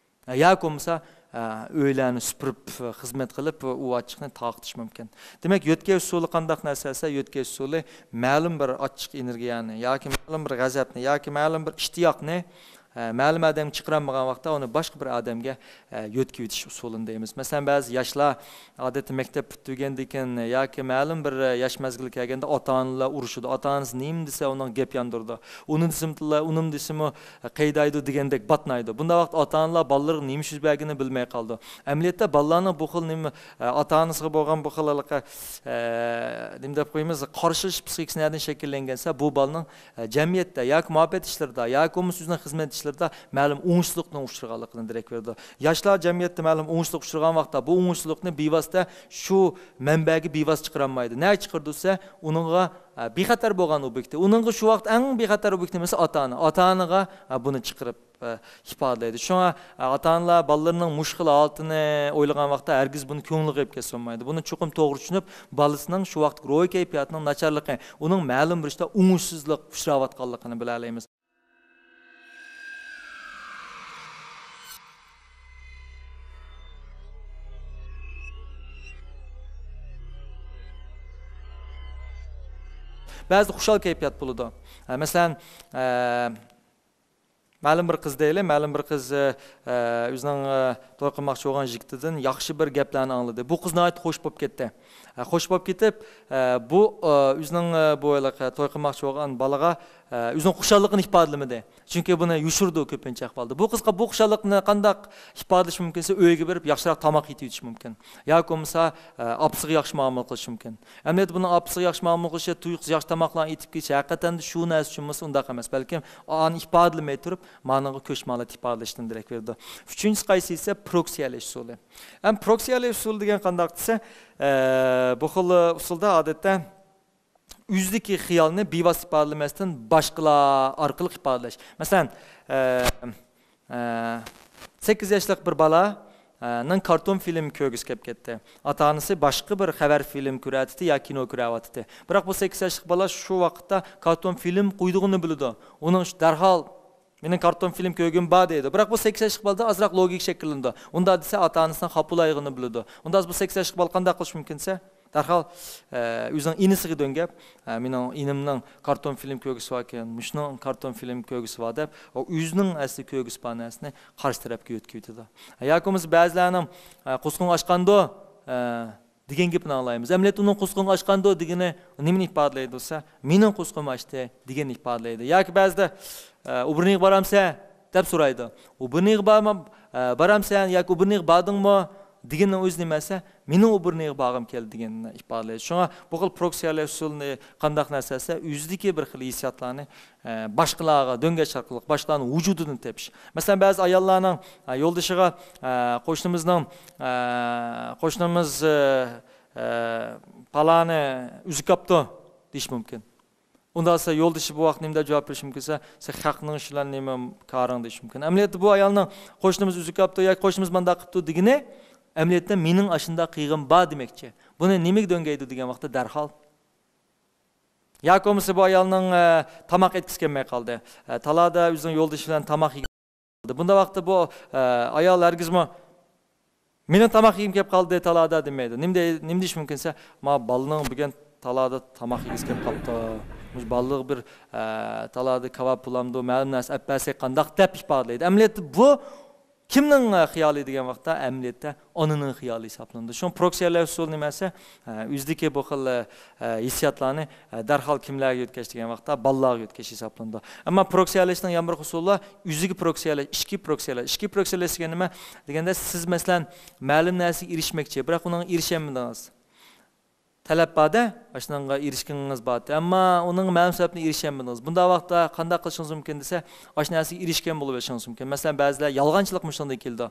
ياكى بولمىسا، ئە، ئۆيلەرنى سۈپۈرۈپ، خىزمەت قىلىپ، ئۇ ئاچچىقنى تارقىتىشى مۇمكىن. دېمەك، يۆتكەش ئۇسۇلى قانداق نەرسە دېسە، يۆتكەش ئۇسۇلى مەلۇم بىر ئاچچىق ئېنېرگىيەنى ياكى مەلۇم بىر غەزەپنى ياكى مەلۇم بىر ئىشتىياقنى، ئە، مەلۇم ئادەمگە چىقىرالمىغان ۋاقىتتا ئۇنى باشقا بىر ئادەمگە، ئە، يۆتكىۋېتىش ئۇسۇلىنى دەيمىز. مەسىلەن، بەزى ياشلار ئادەتتە مەكتەپ پۈتتۈرگەندىن كېيىن ياكى مەلۇم بىر ياش مەزگىلگە كەلگەندە ئاتا-ئانىلار ئۇرۇشىدۇ. ئاتا-ئانىسى نېمە دېسە، ئۇنىڭغا گەپ ياندۇرىدۇ. ئۇنى دېسىمۇ تىللاي، ئۇنىمۇ دېسىمۇ قەيدايدۇ دېگەندەك باتنايدۇ. بۇنداق ۋاقىت ئاتا-ئانىلار بالىلىرىغا نېمە يۈز بەرگىنىنى بىلمەي قالىدۇ. ئەمەلىيەتتە بالىلارنىڭ بۇ خىل نېمە، ئاتا-ئانىسىغا بولغان بۇ خىل ھېلىقى، ئە، نېمە دەپ قويىمىز، قارشىلىشىش پسىخىكىسى نەدىن شەكىللەنگەن دېسە، بۇ بالىنىڭ، ئە، جەمئىيەتتە ياكى مۇھەببەت ئىشلىرىدا ياكى بولمىسا ئۆزىنىڭ خىزمەت ئىشلىرىدا مەلۇم ئوڭۇشسىزلىقنىڭ ئۇچرىغانلىقىدىن دېرەك بېرىدۇ. ياشلار جەمئىيەتتە مەلۇم ئوڭۇشسىزلىققا ئۇچرىغان ۋاقىتتا بۇ ئوڭۇشسىزلىقنى بىۋاسىتە شۇ مەنبەگە بىۋاسىتە چىقىرالمايدۇ. نەگە چىقىرىدۇ دېسە، ئۇنىڭغا، ئە، بىخەتەر بولغان ئوبيېكتى. ئۇنىڭغا شۇ ۋاقىت ئەڭ بىخەتەر ئوبيېكت نېمىسى؟ ئاتا-ئانا. ئاتا-ئانىغا، ئە، بۇنى چىقىرىپ، ئە، ئىپادىلەيدۇ. شۇڭا، ئە، ئاتا-ئانىلار بالىلىرىنىڭ مۇشۇ خىل ھالىتىنى ئويلىغان ۋاقىتتا ھەرگىز بۇنى كۆڭلىگە ئېلىپ كەتسە بولمايدۇ. بۇنى چوقۇم توغرا چۈشىنىپ، بالىسىنىڭ شۇ ۋاقىتتىكى روھىي كەيپىياتىنىڭ ناچارلىقى، ئۇنىڭ مەلۇم بىر ئىشتا ئوڭۇشسىزلىق ئۇچراۋاتقانلىقىنى بىلەلەيمىز. بەزىدە خۇشال كەيپىيات بولىدۇ. ئە، مەسىلەن، ئە، مەلۇم بىر قىز دەيلى، مەلۇم بىر قىز، ئە، ئۆزىنىڭ، ئە، توي قىلماقچى بولغان يىگىتىدىن ياخشى بىر گەپلەرنى ئاڭلىدى. بۇ قىز ناھايىتى خوش بولۇپ كەتتى. ئە، خوش بولۇپ كېتىپ، ئە، بۇ، ئە، ئۆزىنىڭ، ئە، بۇ ھېلىقى توي قىلماقچى بولغان بالىغا، ئە، ئۆزىنىڭ خۇشاللىقىنى ئىپادىلىمىدى. چۈنكى بۇنى يوشۇرىدۇ كۆپىنچە ئەھۋالدا. بۇ قىزغا بۇ خۇشاللىقنى قانداق ئىپادىلىشى مۇمكىن دېسە، ئۆيىگە بېرىپ ياخشىراق تاماق يېتىۋېتىشى مۇمكىن. ياكى بولمىسا، ئە، ئاپىسىغا ياخشى مۇئامىلە قىلىشى مۇمكىن. ئەمەلىيەتتە بۇنىڭ ئاپىسىغا ياخشى مۇئامىلە قىلىشى، تۇيۇقسىز ياخشى تاماقلارنى ئېتىپ كېلىشى، ھەقىقەتەن شۇ نەرسە ئۈچۈن بولسا ئۇنداق ئەمەس، بەلكىم ئانى ئىپادىلىمەي تۇرۇپ، مانىڭغا كۆچمە ھالەت ئىپادىلەشتىن دېرەك بېرىدۇ. ئۈچىنچىسى قايسى دېسە، پروكسىيەلەش ئۇسۇلى. ئەم پروكسىيەلەش ئۇسۇلى دېگەن قانداق دېسە، ئە، بۇ خىل ئۇسۇلدا ئادەتتە ئۆزىدىكى خىيالنى بىۋاسىتە ئىپادىلىمەستىن باشقىلار ئارقىلىق ئىپادىلەش. مەسىلەن، ئە، ئە، سەككىز ياشلىق بىر بالا، ئە، نىڭ كارتون فىلىم كۆرگۈسى كەپ كەتتى. ئاتا-ئانىسى باشقا بىر خەۋەر فىلىم كۆرەتتى يا كىنو كۆرەۋاتتى. بىراق بۇ سەككىز ياشلىق بالا شۇ ۋاقىتتا كارتون فىلىم قويىدىغىنىنى بىلىدۇ. ئۇنىڭ ئۈچۈن دەرھال مېنىڭ كارتون فىلىم كۆرگۈم بار دەيدۇ. بىراق بۇ سەككىز ياشلىق بالىدا ئازراق لوگىكا شەكىللىنىدۇ. ئۇنداق دېسە ئاتا-ئانىسىنىڭ خاپا بولىدىغىنىنى بىلىدۇ. ئۇنداق بۇ سەككىز ياشلىق بالا قانداق قىلىشى مۇمكىن دېسە، دەرھال، ئە، ئۆزىنىڭ ئىنىسىغا دۆڭگەپ، ئە، مېنىڭ ئىنىمنىڭ كارتون فىلىم كۆرگۈسى باركەن، مۇشۇنىڭ كارتون فىلىم كۆرگۈسى بار دەپ، ئۇ ئۆزىنىڭ ئەسلى كۆرگۈسى بار نەرسىنى قارشى تەرەپكە يۆتكىۋېتىدۇ. ياكى بولمىسا بەزىلەرنىڭ، ئە، قورسىقىڭ ئاچقاندۇ، ئە، دېگەن گېپىنى ئاڭلايمىز. ئەمەلىيەتتە ئۇنىڭ قۇسقىنى ئاچقاندۇ دېگىنى نېمىنى ئىپادىلەيدۇ دېسە، مېنىڭ قۇسقۇم ئاچتى دېگەننى ئىپادىلەيدۇ. ياكى بەزىدە، ئە، ئۇ بىرنېگە بارامسە دەپ سورايدۇ. ئۇ بىرنېگە بارما-، ئە، بارامسەن ياكى ئۇ بىرنېگە باردىڭمۇ دېگىننىڭ ئۆزى نېمە دېسە، مېنىڭ ئۇ بىرنېگە بارغۇم كەلدى دېگەننى ئىپادىلەيدۇ. شۇڭا بۇ خىل پروكسىيەلەش ئۇسۇلىنى قانداق نەرسە دېسە، ئۆزىدىكى بىر خىل ھېسسىياتلارنى ئە، باشقىلارغا دۆڭگەش ئارقىلىق باشقىلارنىڭ ۋۇجۇدىدىن تېپىش. مەسىلەن، بەزى ئاياللارنىڭ، ئە، يولدىشىغا، ئە، قوشنىمىزنىڭ، ئە، قوشنىمىز، ئە، ئە، پالانى ئۈزۈك ئاپتۇ دېيىشى مۇمكىن. ئۇنداق دېسە، يولدىشى بۇ ۋاقىت نېمە دەپ جاۋاب بېرىشى مۇمكىن دېسە، سەن خەقنىڭ ئىشى بىلەن نېمە كارىڭ دېيىشى مۇمكىن. ئەمەلىيەتتە بۇ ئايالنىڭ قوشنىمىز ئۈزۈك ئاپتۇ ياكى قوشنىمىز مانداق قىپتۇ دېگىنى، ئەمەلىيەتتە مېنىڭ ئاشۇنداق قىلغىنىم بار دېمەكچى. بۇنى نېمىگە دۆڭگەيدۇ دېگەن ۋاقىتتا دەرھال ياكى بولمىسا بۇ ئايالنىڭ، ئە، تاماق ئەتكۈسى كەلمەي قالدى. ئە، تالادا ئۆزىنىڭ يولدىشى بىلەن تاماق يېگەن. بۇنداق ۋاقىتتا بۇ، ئە، ئايال ھەرگىزمۇ، «مېنىڭ تاماق يېگۈم كەپ قالدى تالادا» دېمەيدۇ. نېمە دەي-، نېمە دېيىشى مۇمكىن دېسە، «ما بالىنىڭ بۈگۈن تالادا تاماق يېگۈسى كەپ قاپتۇ. مۇشۇ بالىغا بىر، ئە، تالادا كاۋاپ بولامدۇ، مەلۇم نەرسە ئەپ بەرسەك قانداق؟» دەپ ئىپادىلەيدۇ. ئەمەلىيەتتە بۇ كىمنىڭ، ئە، خىيالى دېگەن ۋاقىتتا، ئەمەلىيەتتە ئانىنىڭ خىيالى ھېسابلىنىدۇ. شۇڭا پروكسىيەلەش ئۇسۇلى نېمە دېسە، ئە، ئۆزىدىكى بۇ خىل، ئە، ھېسسىياتلارنى، ئە، دەرھال كىملەرگە يۆتكەش دېگەن ۋاقىتتا، بالىلارغا يۆتكەش ھېسابلىنىدۇ. ئەمما پروكسىيەلەشنىڭ يەنە بىر ئۇسۇلى بار، ئۆزىگە پروكسىيەلەش، ئىچكى پروكسىيەلەش. ئىچكى پروكسىيەلەش دېگەن نېمە دېگەندە، سىز، مەسىلەن، مەلۇم نەرسىگە ئېرىشمەكچى، بىراق ئۇنىڭغا ئېرىشەلمىدىڭىز. تەلەپ بار-دە، ئاشۇنىڭغا ئېرىشكىڭىز بار. ئەمما ئۇنىڭ مەلۇم سەۋەبتىن ئېرىشەلمىدىڭىز. بۇنداق ۋاقىتتا قانداق قىلىشىڭىز مۇمكىن دېسە، ئاشۇ نەرسىگە ئېرىشكەن بولۇۋېلىشىڭىز مۇمكىن. مەسىلەن، بەزىلەر يالغانچىلىقمۇ شۇندىن كېلىدۇ.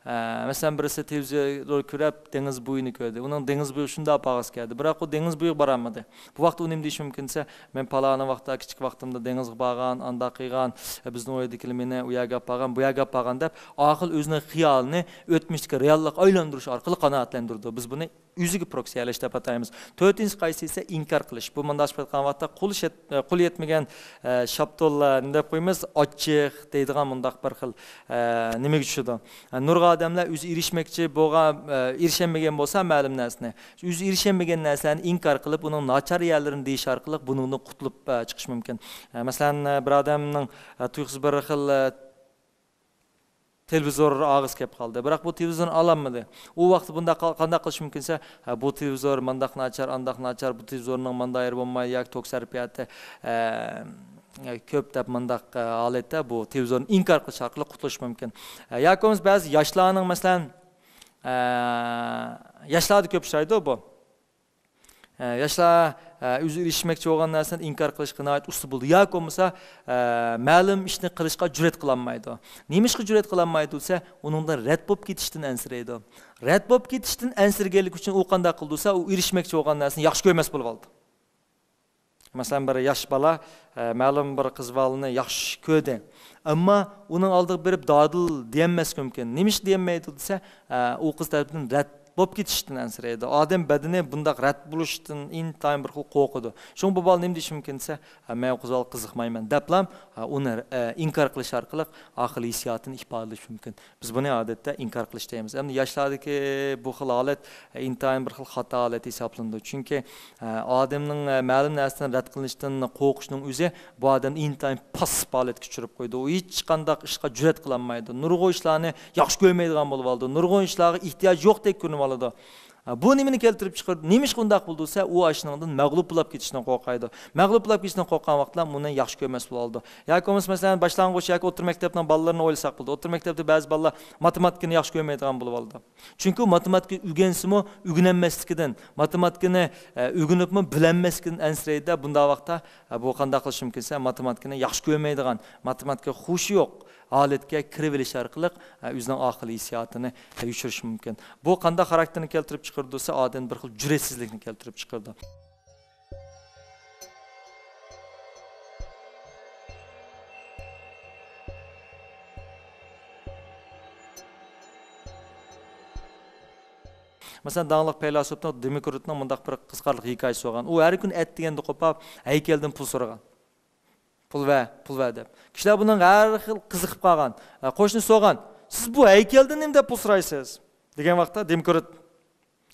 ئە، مەسىلەن، بىرسى تېلېۋىزور كۆرۈپ، دېڭىز بويىنى كۆردى. ئۇنىڭ دېڭىز بويىغا شۇنداق بارغۇسى كەلدى. بىراق ئۇ دېڭىز بويىغا بارالمىدى. بۇ ۋاقىتتا ئۇ نېمە دېيىشى مۇمكىن دېسە، «مەن پالانى ۋاقىتتا، كىچىك ۋاقتىمدا دېڭىزغا بارغان، ئانداق قىلغان، بىزنىڭ ئۆيدىكىلەر مېنى ئۇ يەرگە ئاپارغان، بۇ يەرگە ئاپارغان» دەپ، ئارقىلىق ئۆزىنىڭ خىيالىنى ئۆتمۈشتىكى رېئاللىققا ئايلاندۇرۇش ئارقىلىق قانائەتلەندۈرىدۇ. بىز بۇنى ئۆزىگە پروكسىيەلەش دەپ ئاتايمىز. تۆتىنچىسى قايسى دېسە، ئىنكار قىلىش. بۇ مۇنداق قىلىۋاتقان ۋاقىتتا قول شەت-، قول يەتمىگەن، ئە، شاپتۇل، ئە، نېمە دەپ قويىمىز، ئاچچىق دەيدىغان مۇنداق بىر خىل، ئە، نېمىگە چۈشىدۇ. ئە، نۇرغۇن ئادەملەر ئۆزى ئېرىشمەكچى بولغان، ئە، ئېرىشەلمىگەن بولسا مەلۇم نەرسىنى، ئۆزى ئېرىشەلمىگەن نەرسىلەرنى ئىنكار قىلىپ، ئۇنىڭ ناچار يەرلىرىنى دېيىش ئارقىلىق بۇنىڭدىن قۇتۇلۇپ، ئە، چىقىش مۇمكىن. ئە، مەسىلەن، ئە، بىر ئادەمنىڭ، ئە، تۇيۇقسىز بىر خىل، ئە، تېلېۋىزور ئالغۇسى كەپ قالدى. بىراق بۇ تېلېۋىزورنى ئالالمىدى. ئۇ ۋاقىتتا بۇنداق قا-، قانداق قىلىش مۇمكىن دېسە، «ھە، بۇ تېلېۋىزور مانداق ناچار، ئانداق ناچار، بۇ تېلېۋىزورنىڭ ماندا يېرى بولمايدۇ ياكى توك سەرپىياتى، ئە، كۆپ» دەپ مۇنداق، ئە، ھالەتتە بۇ تېلېۋىزورنى ئىنكار قىلىش ئارقىلىق قۇتۇلۇش مۇمكىن. ئە، ياكى بولمىسا بەزى ياشلارنىڭ، مەسىلەن، ئە، ياشلاردا كۆپ ئۇچرايدۇ بۇ. ئە، ياشلار، ئە، ئۆزى ئېرىشمەكچى بولغان نەرسىنى ئىنكار قىلىشقا ناھايىتى ئۇستا بولىدۇ. ياكى بولمىسا، ئە، مەلۇم ئىشنى قىلىشقا جۈرئەت قىلالمايدۇ. نېمىشقا جۈرئەت قىلالمايدۇ دېسە، ئۇنىڭدىن رەت بولۇپ كېتىشتىن ئەنسىرەيدۇ. رەت بولۇپ كېتىشتىن ئەنسىرىگەنلىكى ئۈچۈن ئۇ قانداق قىلىدۇ دېسە، ئۇ ئېرىشمەكچى بولغان نەرسىنى ياخشى كۆرمەس بولۇۋالىدۇ. مەسىلەن، بىر ياش بالا، ئە، مەلۇم بىر قىز بالىنى ياخشى كۆردى. ئەمما ئۇنىڭ ئالدىغا بېرىپ دادىل دېيەلمەسلىكى مۇمكىن. نېمىشقا دېيەلمەيدۇ دېسە، ئە، ئۇ قىز تەرىپىدىن رەت بولۇپ كېتىشتىن ئەنسىرەيدۇ. ئادەم بەدىنى بۇنداق رەت بولۇشتىن ئىنتايىن بىر خىل قورقىدۇ. شۇڭا بۇ بالا نېمە دېيىشى مۇمكىن دېسە، «ھە، مەن ئۇ قىز بالىغا قىزىقمايمەن» دەپلا، ئە، ئۇنى، ئە، ئىنكار قىلىش ئارقىلىق ئارقىلىق ھېسسىياتىنى ئىپادىلىشى مۇمكىن. بىز بۇنى ئادەتتە ئىنكار قىلىش دەيمىز. ئەمدى ياشلاردىكى بۇ خىل ھالەت، ئە، ئىنتايىن بىر خىل خاتا ھالەت ھېسابلىنىدۇ. چۈنكى، ئە، ئادەمنىڭ، ئە، مەلۇم نەرسىدىن رەت قىلىنىشتىن قورقۇشنىڭ ئۆزى بۇ ئادەمنى ئىنتايىن پاسسىپ ھالەتكە چۈشۈرۈپ قويىدۇ. ئۇ ھېچقانداق ئىشقا جۈرئەت قىلالمايدۇ. نۇرغۇن ئىشلارنى ياخشى كۆرمەيدىغان بولۇۋالىدۇ. نۇرغۇن ئىشلارغا ئېھتىياجى يوقتەك كۆرۈنۈۋالىدۇ. بۇ نېمىنى كەلتۈرۈپ چىقىرىدۇ؟ نېمىشقا ئۇنداق بولىدۇ دېسە، ئۇ ئاشۇنىڭدىن مەغلۇپ بولاپ كېتىشتىن قورقايدۇ. مەغلۇپ بولاپ كېتىشتىن قورققان ۋاقىتتا ئۇنى ياخشى كۆرمەس بولىدۇ. ياكى بولمىسا، مەسىلەن، باشلانغۇچ ياكى ئوتتۇرا مەكتەپنىڭ بالىلىرىنى ئويلىساق بولىدۇ. ئوتتۇرا مەكتەپتە بەزى بالىلار ماتېماتىكىنى ياخشى كۆرمەيدىغان بولۇۋالىدۇ. چۈنكى ئۇ ماتېماتىكا ئۆگەنسىمۇ، ئۆگىنەلمەسلىكىدىن، ماتېماتىكىنى، ئە، ئۆگىنىپمۇ بىلەلمەسلىكىدىن ئەنسىرەيدۇ. بۇنداق ۋاقىتتا، ئە، بۇ قانداق قىلىشى مۇمكىن دېسە، ماتېماتىكىنى ياخشى كۆرمەيدىغان، ماتېماتىكىغا خۇشى يوق ھالەتكە كىرىۋېلىش ئارقىلىق، ئە، ئۆزىنىڭ ئارقىلىق ھېسسىياتىنى، ئە، يوشۇرۇشى مۇمكىن. بۇ قانداق خاراكتېرنى كەلتۈرۈپ چىقىرىدۇ دېسە، ئادەمدە بىر خىل جۈرئەتسىزلىكنى كەلتۈرۈپ چىقىرىدۇ. مەسىلەن، داڭلىق پەيلاسوپنىڭ، دېموكرىتنىڭ مۇنداق بىر قىزىقارلىق ھېكايىسى بولغان. ئۇ ھەر كۈنى ئەتىگەندە قوپاپ، ھەيكەلدىن پۇل سورىغان. «پۇل بەر، پۇل بەر» دەپ. كىشىلەر بۇنىڭغا ھەر خىل قىزىقىپ قالغان. ئە، قوشنا سورىغان، «سىز بۇ ھەيكەلدىن نېمە دەپ پۇل سورايسىز؟» دېگەن ۋاقىتتا دېموكرىت،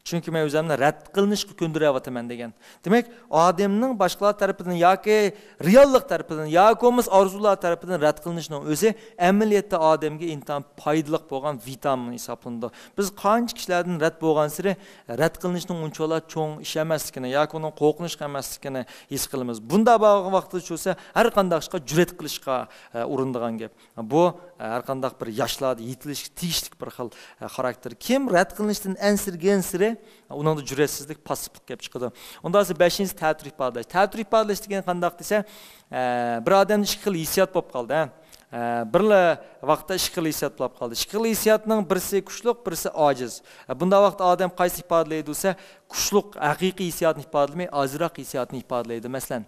چۈنكى مەن ئۆزۈمنى رەت قىلىنىشقا كۆندۈرۈۋاتىمەن دېگەن. دېمەك، ئادەمنىڭ باشقىلار تەرىپىدىن ياكى رېئاللىق تەرىپىدىن ياكى بولمىسا ئارزۇلار تەرىپىدىن رەت قىلىنىشىنىڭ ئۆزى ئەمەلىيەتتە ئادەمگە ئىنتايىن پايدىلىق بولغان ۋىتامىن ھېسابلىنىدۇ. بىز قانچە كىشىلەردىن رەت بولغانسېرى رەت قىلىنىشنىڭ ئۇنچىۋالا چوڭ ئىش ئەمەسلىكىنى ياكى ئۇنىڭ قورقۇنچلۇق ئەمەسلىكىنى ھېس قىلىمىز. بۇنداق بولغان ۋاقىتتا چۈشسە ھەر قانداق ئىشقا جۈرئەت قىلىشقا، ئە، ئۇرۇنىدىغان گەپ. بۇ، ئە، ھەر قانداق بىر ياشلاردا يېتىلىشكە تېگىشلىك بىر خىل، ئە، خاراكتېر. كىم رەت قىلىنىشتىن ئەنسىرىگەنسېرى، ئۇنىڭدا جۈرئەتسىزلىك، پاسسىپلىق كېلىپ چىقىدۇ. ئۇنداق بولسا بەشىنچىسى تەتۈر ئىپادىلەش. تەتۈر ئىپادىلەش دېگەن قانداق دېسە، ئە، بىر ئادەمدە ئىككى خىل ھېسسىيات بولۇپ قالدى، ھە. ئە، بىرلا ۋاقىتتا ئىككى خىل ھېسسىيات بولۇپ قالدى. ئىككى خىل ھېسسىياتنىڭ بىرسى كۈچلۈك، بىرسى ئاجىز. ئە، بۇنداق ۋاقىتتا ئادەم قايسىنى ئىپادىلەيدۇ دېسە، كۈچلۈك ھەقىقىي ھېسسىياتنى ئىپادىلىمەي، ئاجىزراق ھېسسىياتنى ئىپادىلەيدۇ. مەسىلەن،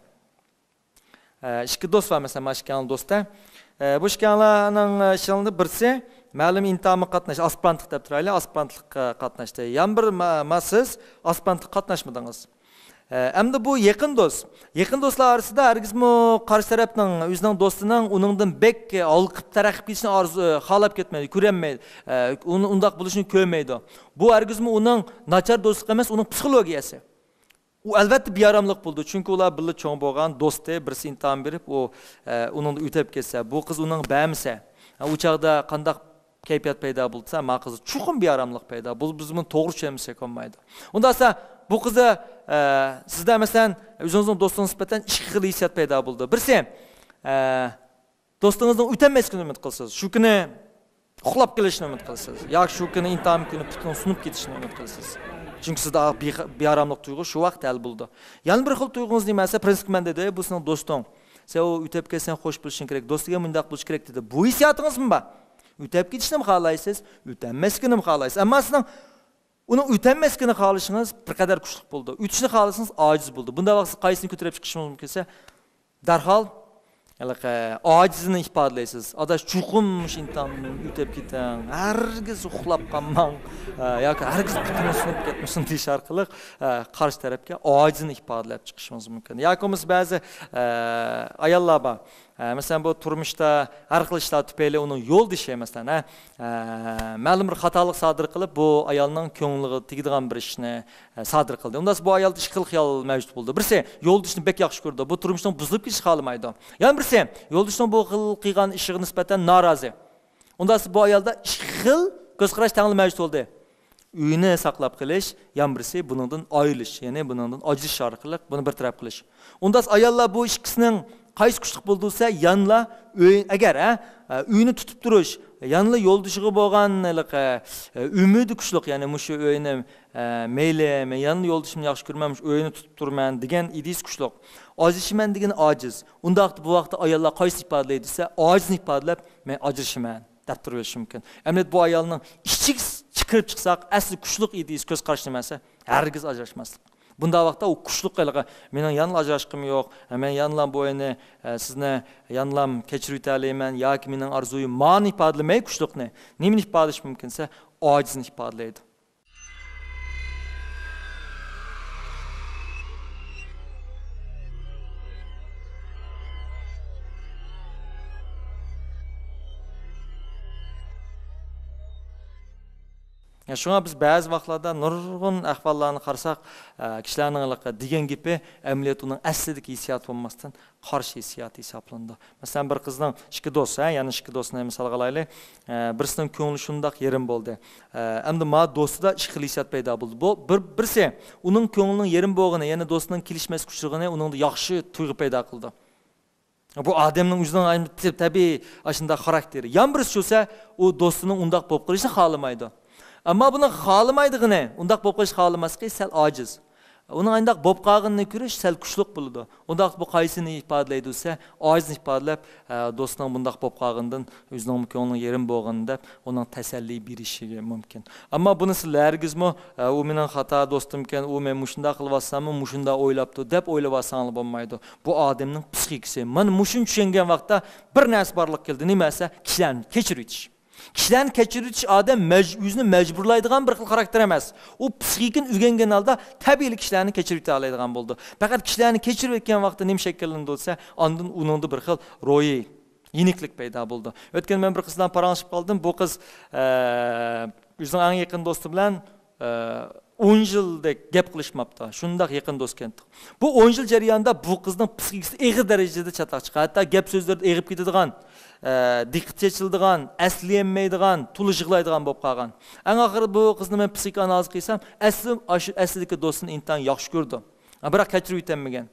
ئىككى دوست بار، مەسىلەن، مانا ئىككىڭلار دوست-ە. بۇ ئىككىڭلارنىڭ ئىچىدە بىرسى مەلۇم ئىمتىھانغا قاتناش، ئاسپىرانتلىق دەپ تۇرايلى، ئاسپىرانتلىققا قاتناشتى. يەنە بىر ما-، ما سىز ئاسپىرانتلىققا قاتناشمىدىڭىز. ئەمدى بۇ يېقىن دوست. يېقىن دوستلار ئارىسىدا ھەرگىزمۇ قارشى تەرەپنىڭ، ئۆزىنىڭ دوستىنىڭ ئۇنىڭدىن بەك ھالقىپ تەرەققىي قىلىشنى ئارزۇ، خالاپ كەتمەيدۇ، كۆرەلمەيدۇ. ئۇنى ئۇنداق بولۇشىنى كۆرمەيدۇ. بۇ ھەرگىزمۇ ئۇنىڭ ناچار دوستلۇق ئەمەس، ئۇنىڭ پسىخولوگىيەسى. ئۇ ئەلۋەتتە بىئاراملىق بولىدۇ، چۈنكى ئۇلار بىللە چوڭ بولغان دوستى، بىرسى ئىمتىھان بېرىپ، ئۇ، ئە، ئۇنىڭدا ئۆتەپ كەتسە، بۇ قىز ئۇنىڭغا بەرمىسە، ئە، ئۇ چاغدا قانداق كەيپىيات پەيدا بولسا، ما قىزدا چوقۇم بىئاراملىق پەيدا بولىدۇ. بىز بۇنى توغرا چۈشەنمىسەك بولمايدۇ. ئۇنداق بولسا، بۇ قىزدا، ئە، سىزدە، مەسىلەن، ئۆزىڭىزنىڭ دوستىڭىزغا نىسبەتەن ئىككى خىل ھېسسىيات پەيدا بولىدۇ. بىرسى، ئە، دوستىڭىزنىڭ ئۆتەلمەسلىكىنى ئۈمىد قىلىسىز. شۇ كۈنى ئۇخلاپ قېلىشىنى ئۈمىد قىلىسىز. ياكى شۇ كۈنى ئىمتىھان كۈنى پۈتۈن سۇنۇپ كېتىشىنى ئۈمىد قىلىسىز. چۈنكى سىزدە بىخ-، بىئاراملىق تۇيغۇ شۇ ۋاقىت ھەل بولىدۇ. يەنە بىر خىل تۇيغۇڭىز نېمە دېسە، پرىنسىپقا مەن دېدى، بۇ سېنىڭ دوستۇڭ. سەن ئۇ ئۆتەپ كەتسەڭ خوش بولۇشۇڭ كېرەك، دوست دېگەن مۇنداق بولۇشى كېرەك دېدى. بۇ ھېسسىياتىڭىزمۇ بار؟ ئۆتەپ كېتىشنىمۇ خالايسىز، ئۆتەلمەسلىكىنىمۇ خالايسىز. ئەمما سىزنىڭ ئۇنىڭ ئۆتەلمەسلىكىنى خالىشىڭىز بىر قەدەر كۈچلۈك بولىدۇ. ئۆتۈشنى خالىسىڭىز ئاجىز بولىدۇ. بۇنداق ۋاقىتتا قايسىنى كۆتۈرۈپ چىقىشىڭىز مۇمكىن دېسە، دەرھال ھېلىقى ئاجىزنى ئىپادىلەيسىز. ئاداش، چوقۇم مۇشۇ ئىمتىھاندىن ئۆتۈپ كېتىڭ، ھەرگىز ئۇخلاپ قالماڭ، ئە، ياكى ھەرگىز پۇتىڭىز سۇنۇپ كەتمىسۇن دېيىش ئارقىلىق، ئە، قارشى تەرەپكە ئاجىزنى ئىپادىلەپ چىقىشىڭىز مۇمكىن. ياكى بولمىسا بەزى، ئە، ئاياللار بار. ئە، مەسىلەن، بۇ تۇرمۇشتا ھەر خىل ئىشلار تۈپەيلى ئۇنىڭ يولدىشى، مەسىلەن، ھە، ئە، مەلۇم بىر خاتالىق سادىر قىلىپ، بۇ ئايالنىڭ كۆڭلىگە تېگىدىغان بىر ئىشنى، ئە، سادىر قىلدى. ئۇنداق بۇ ئايالدا ئىككى خىل خىيال مەۋجۇت بولىدۇ. بىرسى يولدىشىنى بەك ياخشى كۆرىدۇ، بۇ تۇرمۇشنىڭ بۇزۇلۇپ كېتىشىنى خالىمايدۇ. يەنە بىرسى يولدىشىنىڭ بۇ خىل قىلغان ئىشىغا نىسبەتەن نارازى. ئۇنداق بۇ ئايالدا ئىككى خىل كۆز قاراش تەڭلا مەۋجۇت بولدى. ئۆينى ساقلاپ قېلىش، يەنە بىرسى بۇنىڭدىن ئايرىلىش، يەنى بۇنىڭدىن ئاجرىشىش ئارقىلىق بۇنى بىر تەرەپ قىلىش. ئۇنداق ئاياللار بۇ ئىككىسىنىڭ قايسى كۈچلۈك بولىدۇ دېسە، يەنىلا ئۆي، ئەگەر، ھە، ئۆينى تۇتۇپ تۇرۇش، يەنىلا يولدىشىغا بولغان ھېلىقى، ئۈمىدى كۈچلۈك، يەنى مۇشۇ ئۆينى، مەيلى، مەن يەنىلا يولدىشىمنى ياخشى كۆرىمەن، مۇشۇ ئۆينى تۇتۇپ تۇرىمەن دېگەن ئىدىيىسى كۈچلۈك. ئاجرىشىمەن دېگىنى ئاجىز. ئۇنداق ۋاقىتتا بۇ ۋاقىتتا ئاياللار قايسىنى ئىپادىلەيدۇ دېسە، ئاجىزنى ئىپادىلەپ، مەن ئاجرىشىمەن دەپ تۇرۇۋېلىشى مۇمكىن. ئەمدى بۇ ئايالنىڭ ئىچىگە كىرىپ چىقساق، ئەسلى كۈچلۈك ئىدىيىسى، كۆز قارىشى نېمە دېسە، ھەرگىز ئاجراشماسلىق. بۇنداق ۋاقىتتا ئۇ كۈچلۈك ھېلىقى، مېنىڭ يەنىلا ئاجراشقۇم يوق، مەن يەنىلا بۇ ئۆينى، ئە، سىزنى يەنىلا كەچۈرۈۋېتەلەيمەن ياكى مېنىڭ ئارزۇيۇم مانى ئىپادىلىمەي كۈچلۈكنى. نېمىنى ئىپادىلىشى مۇمكىن دېسە، ئاجىزنى ئىپادىلەيدۇ. يا، شۇڭا بىز بەزى ۋاقىتلاردا نۇرغۇن ئەھۋاللارنى قارىساق، ئە، كىشىلەرنىڭ ھېلىقى دېگەن گېپى ئەمەلىيەتتە ئۇنىڭ ئەسلىدىكى ھېسسىيات بولماستىن، قارشى ھېسسىيات ھېسابلىنىدۇ. مەسىلەن، بىر قىزنىڭ ئىككى دوست، ھە، يەنە ئىككى دوستنى مىسالغا ئالايلى. ئە، بىرسىنىڭ كۆڭلى شۇنداق يېرىم بولدى. ئە، ئەمدى ما دوستىدا ئىككى خىل ھېسسىيات پەيدا بولدى. بۇ بىر، بىرسى ئۇنىڭ كۆڭلىنىڭ يېرىم بولغىنى، يەنى دوستىنىڭ كېلىشمەسكە ئۇچرىغىنى ئۇنىڭدا ياخشى تۇيغۇ پەيدا قىلىدۇ. بۇ ئادەمنىڭ ئۆزىنىڭ تەبىئىي ئاشۇنداق خاراكتېرى. يەنە بىرسى چۈشسە، ئۇ دوستىنىڭ ئۇنداق بولۇپ قېلىشىنى خالىمايدۇ. ئەمما بۇنىڭ خالىمايدىغىنى، ئۇنداق بولۇپ قېلىشىنى خالىماسلىقى سەل ئاجىز. ئۇنىڭ ئانداق بولۇپ قالغىنىنى كۆرۈش سەل كۈچلۈك بولىدۇ. ئۇنداق بۇ قايسىنى ئىپادىلەيدۇ دېسە، ئاجىزنى ئىپادىلەپ، ئە، دوستىنىڭ بۇنداق بولۇپ قالغىنىدىن ئۆزىنىڭ كۆڭلىنىڭ يېرىم بولغىنى دەپ، ئۇنىڭ تەسەللى بېرىشىگە مۇمكىن. ئەمما بۇنى سىلەر ھەرگىزمۇ، ئە، ئۇ مېنىڭ خاتا دوستۇمكەن، ئۇ مەن مۇشۇنداق قىلىۋاتساممۇ، مۇشۇنداق ئويلاپتۇ دەپ ئويلىۋالساڭلار بولمايدۇ. بۇ ئادەمنىڭ پسىخىكىسى. مانا مۇشۇنى چۈشەنگەن ۋاقىتتا بىر نەرسە بارلىققا كەلدى. نېمە دېسە، كىشىلەرنى كەچۈرۈۋېتىش. كىشىلەرنى كەچۈرۈۋېتىش ئادەم مەج-، ئۆزىنى مەجبۇرلايدىغان بىر خىل خاراكتېر ئەمەس. ئۇ پسىخىكىنى ئۆگەنگەن ھالدا تەبىئىيلا كىشىلەرنى كەچۈرۈۋېتەلەيدىغان بولىدۇ. پەقەت كىشىلەرنى كەچۈرۈۋەتكەن ۋاقىتتا نېمە شەكىللىنىدۇ دېسە، ئاندىن ئۇنىڭدا بىر خىل روھىي يېنىكلىك پەيدا بولىدۇ. ئۆتكەن مەن بىر قىز بىلەن پاراڭلىشىپ قالدىم. بۇ قىز، ئە، ئۆزىنىڭ ئەڭ يېقىن دوستى بىلەن، ئە، ئون يىلدەك گەپ قىلىشماپتۇ. شۇنداق يېقىن دوستكەنتۇق. بۇ ئون يىل جەريانىدا بۇ قىزنىڭ پسىخىكىسى ئېغىر دەرىجىدە چاتاق چىققان. ھەتتا گەپ سۆزلىرىدە ئېغىپ كېتىدىغان، ئە، دىققىتى چېچىلىدىغان، ئەسلىيەلمەيدىغان، تولا يىغلايدىغان بولۇپ قالغان. ئەڭ ئاخىرى بۇ قىزنى مەن پسىخىك ئانالىز قىلسام، ئەسلى ئاشۇ ئەسلىدىكى دوستىنى ئىنتايىن ياخشى كۆرىدۇ. بىراق كەچۈرۈۋېتەلمىگەن.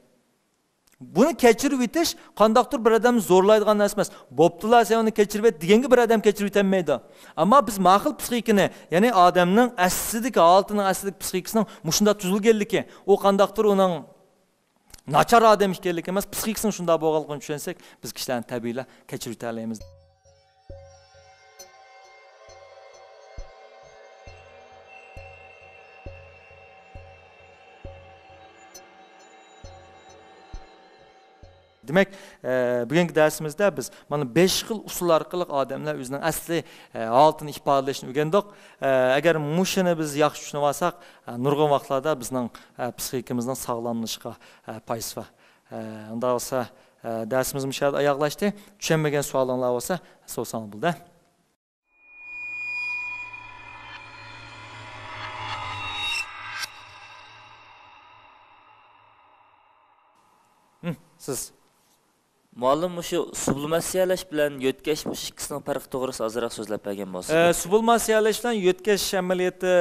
بۇنى كەچۈرۈۋېتىش قانداقتۇر بىر ئادەمنى زورلايدىغان نەرسە ئەمەس. بوپتۇلا، سەن ئۇنى كەچۈرۈۋەت دېگەنگە بىر ئادەم كەچۈرۈۋېتەلمەيدۇ. ئەمما بىز ماقۇل پسىخىكىنى، يەنى ئادەمنىڭ ئەسلىدىكى ھالىتىنىڭ، ئەسلىدىكى پسىخىكىسىنىڭ مۇشۇنداق تۈزۈلگەنلىكى، ئۇ قانداقتۇر ئۇنىڭ ناچار ئادەم ئىكەنلىكى ئەمەس، پسىخىكىسىنىڭ شۇنداق بولغانلىقىنى چۈشەنسەك، بىز كىشىلەرنى تەبىئىيلا كەچۈرۈۋېتەلەيمىز. دېمەك، ئە، بۈگۈنكى دەرسىمىزدە بىز مانا بەش خىل ئۇسۇل ئارقىلىق ئادەملەر ئۆزىنىڭ ئەسلى، ئە، ھالىتىنى ئىپادىلەشنى ئۆگەندۇق. ئە، ئەگەر مۇشۇنى بىز ياخشى چۈشىنىپ ئالساق، ئە، نۇرغۇن ۋاقىتلاردا بىزنىڭ، ئە، پسىخىكىمىزنىڭ ساغلاملىشىشىغا، ئە، پايدىسى بار. ئە، ئۇنداق بولسا، ئە، دەرسىمىز مۇشۇ يەردە ئاياغلاشتى. چۈشەنمىگەن سوئالىڭلار بولسا سورىساڭلار بولىدۇ. ھىم، سىز. مۇئەللىم، مۇشۇ سۇبلىماتسىيەلەش بىلەن يۆتكەش، مۇشۇ ئىككىسىنىڭ پەرقى توغرىسىدا ئازراق سۆزلەپ بەرگەن بولسىڭىز. ئە، سۇبلىماتسىيەلەش بىلەن يۆتكەش ئەمەلىيىتى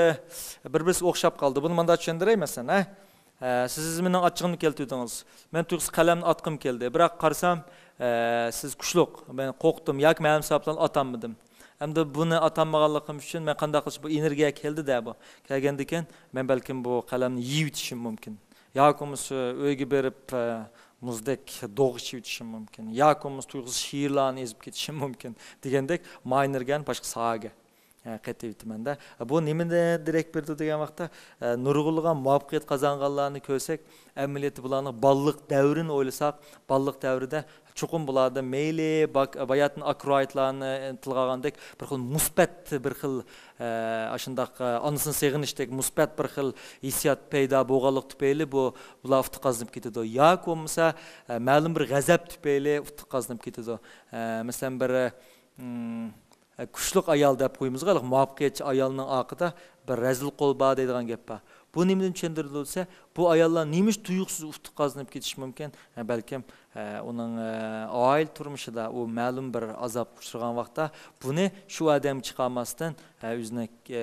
بىر-بىرسىگە ئوخشاپ قالدى. بۇنى مۇنداق چۈشەندۈرەي، مەسىلەن، ھە؟ ئە، سىز مېنىڭ ئاچچىقىمنى كەلتۈردىڭىز. مەن تۇيۇقسىز قەلەمنى ئاتقۇم كەلدى. بىراق قارىسام، ئە، سىز كۈچلۈك. مەن قورقتۇم ياكى مەلۇم سەۋەبلەرنى ئاتالمىدىم. ئەمدى بۇنى ئاتالمىغانلىقىم ئۈچۈن مەن قانداق قىلىش، بۇ ئېنېرگىيە كەلدى-دە بۇ. كەلگەندىكىن مەن بەلكىم بۇ قەلەمنى يېيىۋېتىشىم مۇمكىن. ياكى بولمىسا ئۆيگە بېرىپ، ئە، مۇزدەك دوغ ئىچىۋېتىشىم مۇمكىن. ياكى بولمىسا تۇيۇقسىز شىرلارنى ئېزىپ كېتىشىم مۇمكىن دېگەندەك، ما ئېنېرگىيەنى باشقا ساھەگە، ئە، قېتىۋېتىمەن-دە. بۇ نېمىنى دېرەك بېرىدۇ دېگەن ۋاقىتتا، ئە، نۇرغۇنلىغان مۇۋەپپەقىيەت قازانغانلارنى كۆرسەك، ئەمەلىيەتتە بۇلارنىڭ بالىلىق دەۋرىنى ئويلىساق، بالىلىق دەۋرىدە چوقۇم بۇلاردا مەيلى باك-، باياتىن ئاكروئىدلارنى تىلغا ئالغاندەك بىر خىل مۇسبەت، بىر خىل، ئە، ئاشۇنداق، ئە، ئانىسىنى سېغىنىشتەك مۇسبەت بىر خىل ھېسسىيات پەيدا بولغانلىقى تۈپەيلى بۇ، بۇلار ئۇتۇق قازىنىپ كېتىدۇ. ياكى بولمىسا، ئە، مەلۇم بىر غەزەپ تۈپەيلى ئۇتۇق قازىنىپ كېتىدۇ. ئە، مەسىلەن، بىر، ئىم، ئە، كۈچلۈك ئايال دەپ قويىمىزغۇ، ھېلىقى مۇۋەپپەقىيەتچى ئايالنىڭ ئارقىدا بىر رەزىل قول بار دەيدىغان گەپ بار. بۇ نېمىدىن چۈشەندۈرۈلدى دېسە، بۇ ئاياللار نېمە ئۈچۈن تۇيۇقسىز ئۇتۇق قازىنىپ كېتىشى مۇمكىن؟ ھە، بەلكىم، ئە، ئۇنىڭ، ئە، ئائىلە تۇرمۇشىدا ئۇ مەلۇم بىر ئازابقا ئۇچرىغان ۋاقىتتا بۇنى شۇ ئادەمگە چىقارماستىن، ئە، ئۆزىنى، ئە،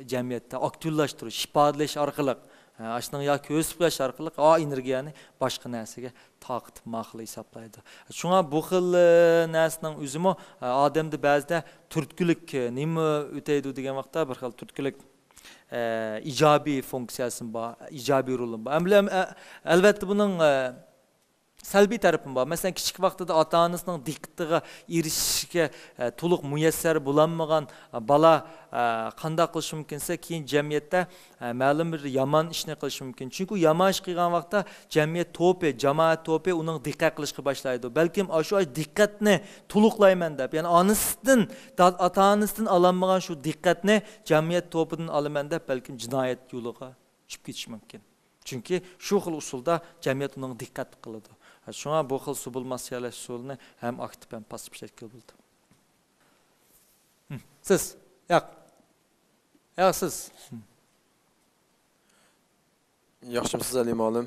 جەمئىيەتتە ئاكتىۋلاشتۇرۇش، ئىپادىلەش ئارقىلىق، ئە، ئاشۇنىڭ ياكى كۆرسىتىپ قويۇش ئارقىلىق ئا ئېنېرگىيەنى باشقا نەرسىگە تارقىتىپ ماقۇل ھېسابلايدۇ. شۇڭا بۇ خىل، ئە، نەرسىنىڭ ئۆزىمۇ، ئە، ئادەمدە بەزىدە تۈرتكىلىك، ئە، نېمە ئۆتەيدۇ دېگەن ۋاقىتتا بىر خىل تۈرتكىلىك، ئە، ئىجابىي فۇنكسىيەسىمۇ بار، ئىجابىي رولىمۇ بار. ئەمدى، ئە، ئەلۋەتتە بۇنىڭ، ئە، سەلبىي تەرىپىمۇ بار. مەسىلەن، كىچىك ۋاقتىدا ئاتا-ئانىسىنىڭ دىققىتىگە ئېرىشىشكە، ئە، تولۇق مۇيەسسەر بولالمىغان، ئە، بالا، ئە، قانداق قىلىشى مۇمكىن دېسە، كېيىن جەمئىيەتتە ئە، مەلۇم بىر يامان ئىشنى قىلىشى مۇمكىن. چۈنكى ئۇ يامان ئىش قىلغان ۋاقىتتا جەمئىيەت توپى، جامائەت توپى ئۇنىڭغا دىققەت قىلىشقا باشلايدۇ. بەلكىم ئاشۇ دىققەتنى تولۇقلايمەن دەپ، يەنى ئانىسىدىن، دا-، ئاتا-ئانىسىدىن ئالالمىغان شۇ دىققەتنى جەمئىيەت توپىدىن ئالىمەن دەپ، بەلكىم جىنايەت يولىغا چۈشۈپ كېتىشى مۇمكىن. چۈنكى شۇ خىل ئۇسۇلدا جەمئىيەت ئۇنىڭغا دىققەت قىلىدۇ. شۇڭا بۇ خىل سۇبلىماتسىيەلەش ئۇسۇلىنى ھەم ئاكتىپ، ھەم پاسسىپ شەكىلدە بولىدۇ. ھىم، سىز. ياق. ياق، سىز. ھىم. ياخشىمۇسىز، ئەلى مۇئەللىم؟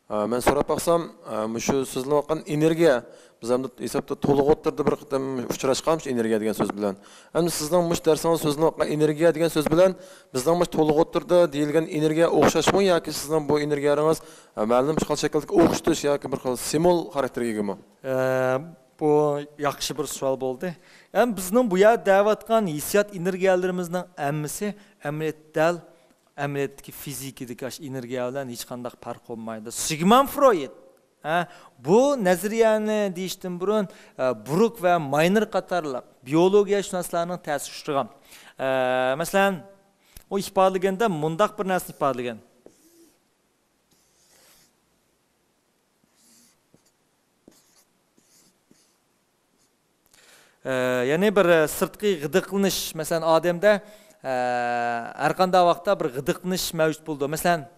ئا، مەن سوراپ باقسام، ئا، مۇشۇ سۆزلىنىۋاتقان ئېنېرگىيە، بىز ئەمدى ھېسابتا تولۇق ئوتتۇرىدا بىر قېتىم ئۇچراشقانمىز ئېنېرگىيە دېگەن سۆز بىلەن. ئەمدى سىزنىڭ مۇشۇ دەرسىڭىز سۆزلىنىۋاتقان ئېنېرگىيە دېگەن سۆز بىلەن بىزنىڭ مۇشۇ تولۇق ئوتتۇرىدا دېيىلگەن ئېنېرگىيە ئوخشاشمۇ ياكى سىزنىڭ بۇ ئېنېرگىيەلىرىڭىز، ئا، مەلۇم شەكىلدىكى ئوخشىتىش ياكى بىر خىل سىمۋول خاراكتېرىگە ئىگىمۇ؟ ئە، بۇ ياخشى بىر سوئال بولدى. ئەمما بىزنىڭ بۇ يەردە دەۋاتقان ھېسسىيات ئېنېرگىيەلىرىمىزنىڭ ھەممىسى ئەمەلىيەتتە دەل ئەمەلىيەتتىكى فىزىكىدىكى ئاشۇ ئېنېرگىيە بىلەن ھېچقانداق پەرق بولمايدۇ. سىگموند فرويد، ھە، بۇ نەزەرىيەنى دېيىشتىن بۇرۇن، ئە، بروك ۋە ماينېر قاتارلىق بىيولوگىيەشۇناسلارنىڭ تەسىرىگە ئۇچرىغان. ئە، مەسىلەن، ئۇ ئىپادىلىگەندە مۇنداق بىر نەرسىنى ئىپادىلىگەن. ئە، يەنى بىر، ئە، سىرتقى غىدىقلىنىش، مەسىلەن، ئادەمدە، ئە، ھەر قانداق ۋاقىتتا بىر غىدىقلىنىش مەۋجۇت بولىدۇ. مەسىلەن،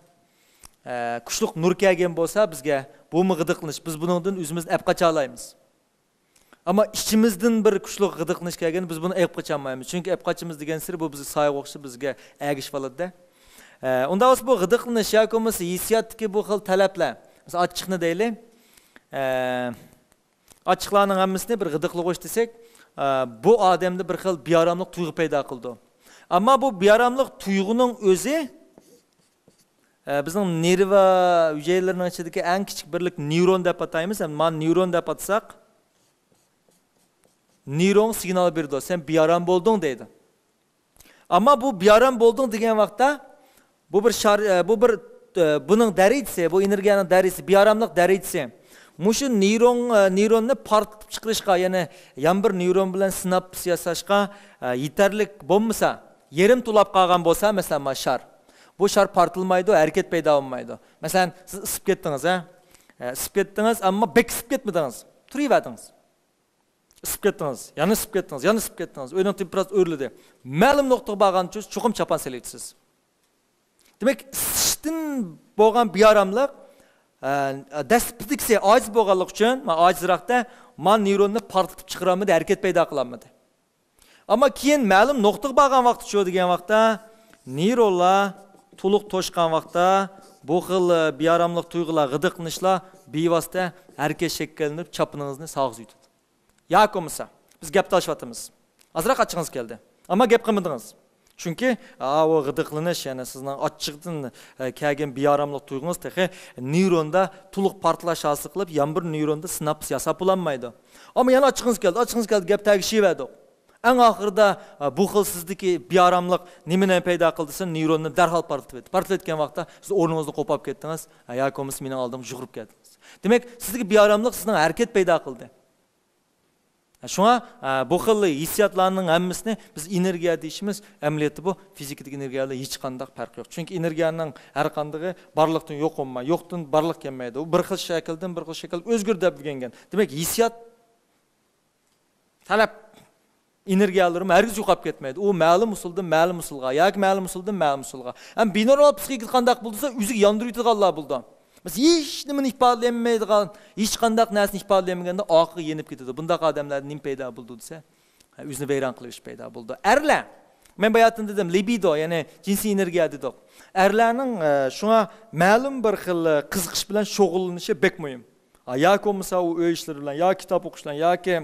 ئە، كۈچلۈك نۇر كەلگەن بولسا بىزگە، بۇمۇ غىدىقلىنىش، بىز بۇنىڭدىن ئۆزىمىزنى ئەپ قاچالايمىز. ئەمما ئىچىمىزدىن بىر كۈچلۈك غىدىقلىنىش كەلگەندە بىز بۇنى ئېلىپ قاچالمايمىز. چۈنكى ئېلىپ قاچىمىز دېگەنسېرى بۇ بىزگە سايىغا ئوخشاپ بىزگە ئەگىشىپ ئالىدۇ-دە. ئە، ئۇنداق بولسا بۇ غىدىقلىنىش ياكى بولمىسا ھېسسىياتتىكى بۇ خىل تەلەپلەر، مىسال، ئاچچىقنى دەيلى. ئە، ئاچچىقلارنىڭ ھەممىسىنى بىر غىدىقلىغۇچ دېسەك، ئە، بۇ ئادەمدە بىر خىل بىئاراملىق تۇيغۇ پەيدا قىلىدۇ. ئەمما بۇ بىئاراملىق تۇيغۇنىڭ ئۆزى، ئە، بىزنىڭ نېرۋا ھۈجەيرىلىرىنىڭ ئىچىدىكى ئەڭ كىچىك بىرلىك نېرون دەپ ئاتايمىز. ھەم مانا نېرون دەپ ئاتىساق، نېرون سىگنال بېرىدۇ، سەن بىئارام بولدۇڭ دەيدۇ. ئەمما بۇ بىئارام بولدۇڭ دېگەن ۋاقىتتا، بۇ بىر شار-، ئە، بۇ بىر، ئە، بۇنىڭ دەرىجىسى، بۇ ئېنېرگىيەنىڭ دەرىجىسى، بىئاراملىق دەرىجىسى. مۇشۇ نېرون، ئە، نېروننى پارتلىتىپ چىقىرىشقا، يەنى يەنە بىر نېرون بىلەن سىناپس ياساشقا، ئە، يېتەرلىك بولمىسا، يېرىم تولاپ قالغان بولسا، مەسىلەن، مانا شار. بۇ شار پارتلىمايدۇ، ھەرىكەت پەيدا بولمايدۇ. مەسىلەن، سىز ئىسسىپ كەتتىڭىز، ھە؟ ئە، ئىسسىپ كەتتىڭىز، ئەمما بەك ئىسسىپ كەتمىدىڭىز. تۇرۇۋەردىڭىز. ئىسسىپ كەتتىڭىز، يەنە ئىسسىپ كەتتىڭىز، يەنە ئىسسىپ كەتتىڭىز. ئۆينىڭ تېمپېراتۇرىسى ئۆرلىدى. مەلۇم نۇقتىغا بارغاندا چوقۇم چاپان سېلىۋېتىسىز. دېمەك، ئىسسىشتىن بولغان بىئاراملىق، ئە، دەسلىپىدىكىسى ئاجىز بولغانلىقى ئۈچۈن، مانا ئاجىزراقتا، مانا نېروننى پارتلىتىپ چىقىرالمىدى، ھەرىكەت پەيدا قىلالمىدى. ئەمما كېيىن مەلۇم نۇقتىغا بارغان ۋاقىتتا، شۇ دېگەن ۋاقىتتا، نېرونلار تولۇق توشقان ۋاقىتتا، بۇ خىل، ئە، بىئاراملىق تۇيغۇلار، غىدىقلىنىشلار بىۋاسىتە ھەرىكەت شەكىللىنىپ، چاپىنىڭىزنى ساغا سۈيتىدۇ. ياكى بولمىسا، بىز گەپ تالىشىۋاتىمىز. ئازراق ئاچچىقىڭىز كەلدى. ئەمما گەپ قىلمىدىڭىز. چۈنكى، ئا، ئۇ غىدىقلىنىش، يەنى سىزنىڭ ئاچچىقتىن، ئە، كەلگەن بىئاراملىق تۇيغۇڭىز تېخى نېروندا تولۇق پارتلاش ھاسىل قىلىپ، يەنە بىر نېروندا سىناپس ياساپ بولالمايدۇ. ئەمما يەنە ئاچچىقىڭىز كەلدى، ئاچچىقىڭىز كەلدى، گەپ تەگىشىۋەردۇق. ئەڭ ئاخىرىدا، ئە، بۇ خىل سىزدىكى بىئاراملىق نېمىنى پەيدا قىلدى دېسە، نېروننى دەرھال پارتلىتىۋەتتى. پارتلىتىۋەتكەن ۋاقىتتا سىز ئورنىڭىزدىن قوپاپ كەتتىڭىز، ئە، ياكى بولمىسا مېنىڭ ئالدىمغا يۈگۈرۈپ كەلدىڭىز. دېمەك، سىزدىكى بىئاراملىق سىزنىڭ ھەرىكەت پەيدا قىلدى. شۇڭا، ئە، بۇ خىل ھېسسىياتلارنىڭ ھەممىسىنى بىز ئېنېرگىيە دېيىشىمىز، ئەمەلىيەتتە بۇ فىزىكىدىكى ئېنېرگىيە بىلەن ھېچقانداق پەرقى يوق. چۈنكى ئېنېرگىيەنىڭ ھەر قاندىقى بارلىقتىن يوق بولماي، يوقتىن بارلىق كەلمەيدۇ. ئۇ بىر خىل شەكىلدىن بىر خىل شەكىلگە ئۆزگىرىپ ئۆگەنگەن. دېمەك، ھېسسىيات تەلەپ ئېنېرگىيەلىرىمۇ ھەرگىز يوقاپ كەتمەيدۇ. ئۇ مەلۇم ئۇسۇلدىن مەلۇم ئۇسۇلغا ياكى مەلۇم ئۇسۇلدىن مەلۇم ئۇسۇلغا. ھەم بىنورمال پسىخىكىدا قانداق بولىدۇ دېسە، ئۆزىگە ياندۇرۇۋېتىدىغانلار بولىدۇ. مەسىلەن، ھېچ نېمىنى ئىپادىلىيەلمەيدىغان، ھېچقانداق نەرسىنى ئىپادىلىيەلمىگەندە ئارقىغا يېنىپ كېتىدۇ. بۇنداق ئادەملەردە نېمە پەيدا بولىدۇ دېسە، ھە، ئۆزىنى ۋەيران قىلىۋېتىش پەيدا بولىدۇ. ئەرلەر، مەن باياتىن دېدىم، لىبىدو، يەنى جىنسىي ئېنېرگىيە دېدۇق. ئەرلەرنىڭ، ئە، شۇڭا مەلۇم بىر خىل، ئە، قىزىقىش بىلەن شۇغۇللىنىشى بەك مۇھىم. ھە، ياكى بولمىسا ئۇ ئۆي ئىشلىرى بىلەن، ياكى كىتاب ئوقۇش بىلەن، ياكى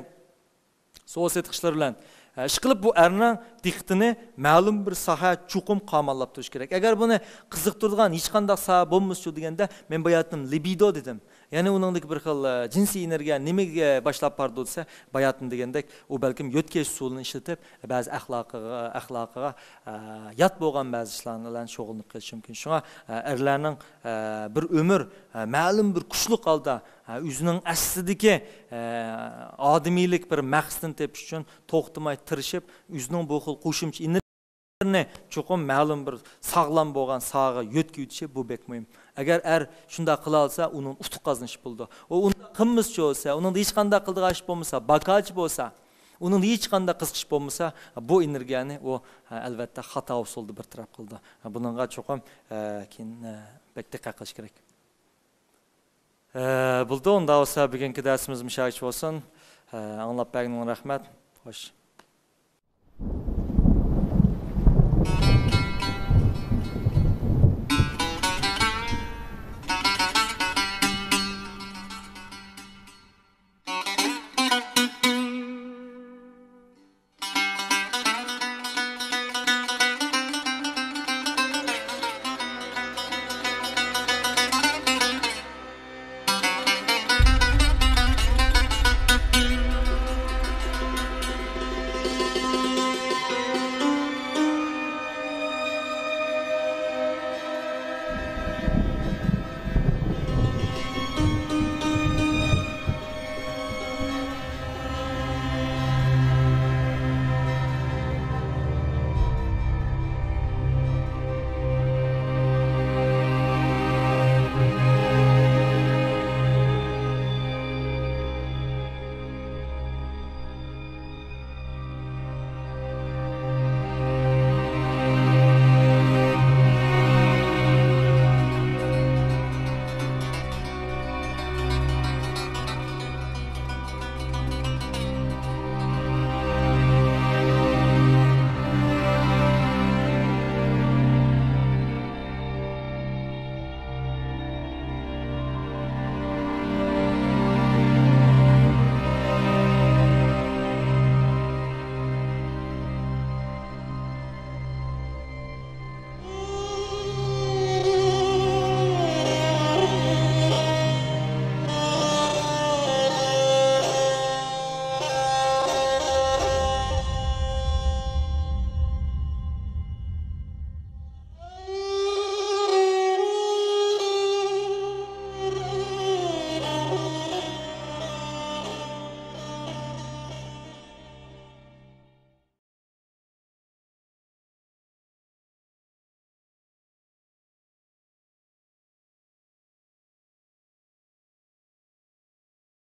سودا سېتىق ئىشلىرى بىلەن، ئە، ئىشقىلىپ بۇ ئەرنىڭ دىققىتىنى مەلۇم بىر ساھە چوقۇم قاماللاپ تۇرۇش كېرەك. ئەگەر بۇنى قىزىقتۇرىدىغان ھېچقانداق ساھە بولمىسىچۇ دېگەندە، مەن باياتىن لىبىدو دېدىم. يەنى ئۇنىڭدىكى بىر خىل، ئە، جىنسىي ئېنېرگىيە نېمىگە باشلاپ بارىدۇ دېسە، باياتىن دېگەندەك، ئۇ بەلكىم يۆتكەش ئۇسۇلىنى ئىشلىتىپ، بەزى ئەخلاقىغا، ئەخلاقىغا، ئە، يات بولغان بەزى ئىشلار بىلەن شۇغۇللىنىپ قېلىشى مۇمكىن. شۇڭا، ئە، ئەرلەرنىڭ، ئە، بىر ئۆمۈر، ئە، مەلۇم بىر كۈچلۈك ھالدا، ئە، ئۆزىنىڭ ئەسلىدىكى، ئە، ئادىمىيلىك بىر مەقسىتىنى تېپىش ئۈچۈن توختىماي تىرىشىپ، ئۆزىنىڭ بۇ خىل قوشۇمچە ئېنېرگىيەلىرىنى چوقۇم مەلۇم بىر ساغلام بولغان ساھەگە يۆتكىۋېتىشى بۇ بەك مۇھىم. ئەگەر ئەر شۇنداق قىلالىسا، ئۇنىڭ ئۇتۇق قازىنىشى بولىدۇ. ئۇ ئۇنداق قىلمىسىچۇ بولسا، ئۇنىڭدا ھېچقانداق قىلىدىغان ئىش بولمىسا، باكاچى بولسا، ئۇنىڭدا ھېچقانداق قىزىقىش بولمىسا، بۇ ئېنېرگىيەنى ئۇ، ئەلۋەتتە، خاتا ئۇسۇلدا بىر تەرەپ قىلىدۇ. بۇنىڭغا چوقۇم، ئە، كېيىن، ئە، بەك دىققەت قىلىش كېرەك. ئە، بولدى، ئۇنداق بولسا بۈگۈنكى دەرسىمىز مۇشۇ يەرگىچە بولسۇن. ئە، ئاڭلاپ بەرگىنىڭ رەھمەت. خوش.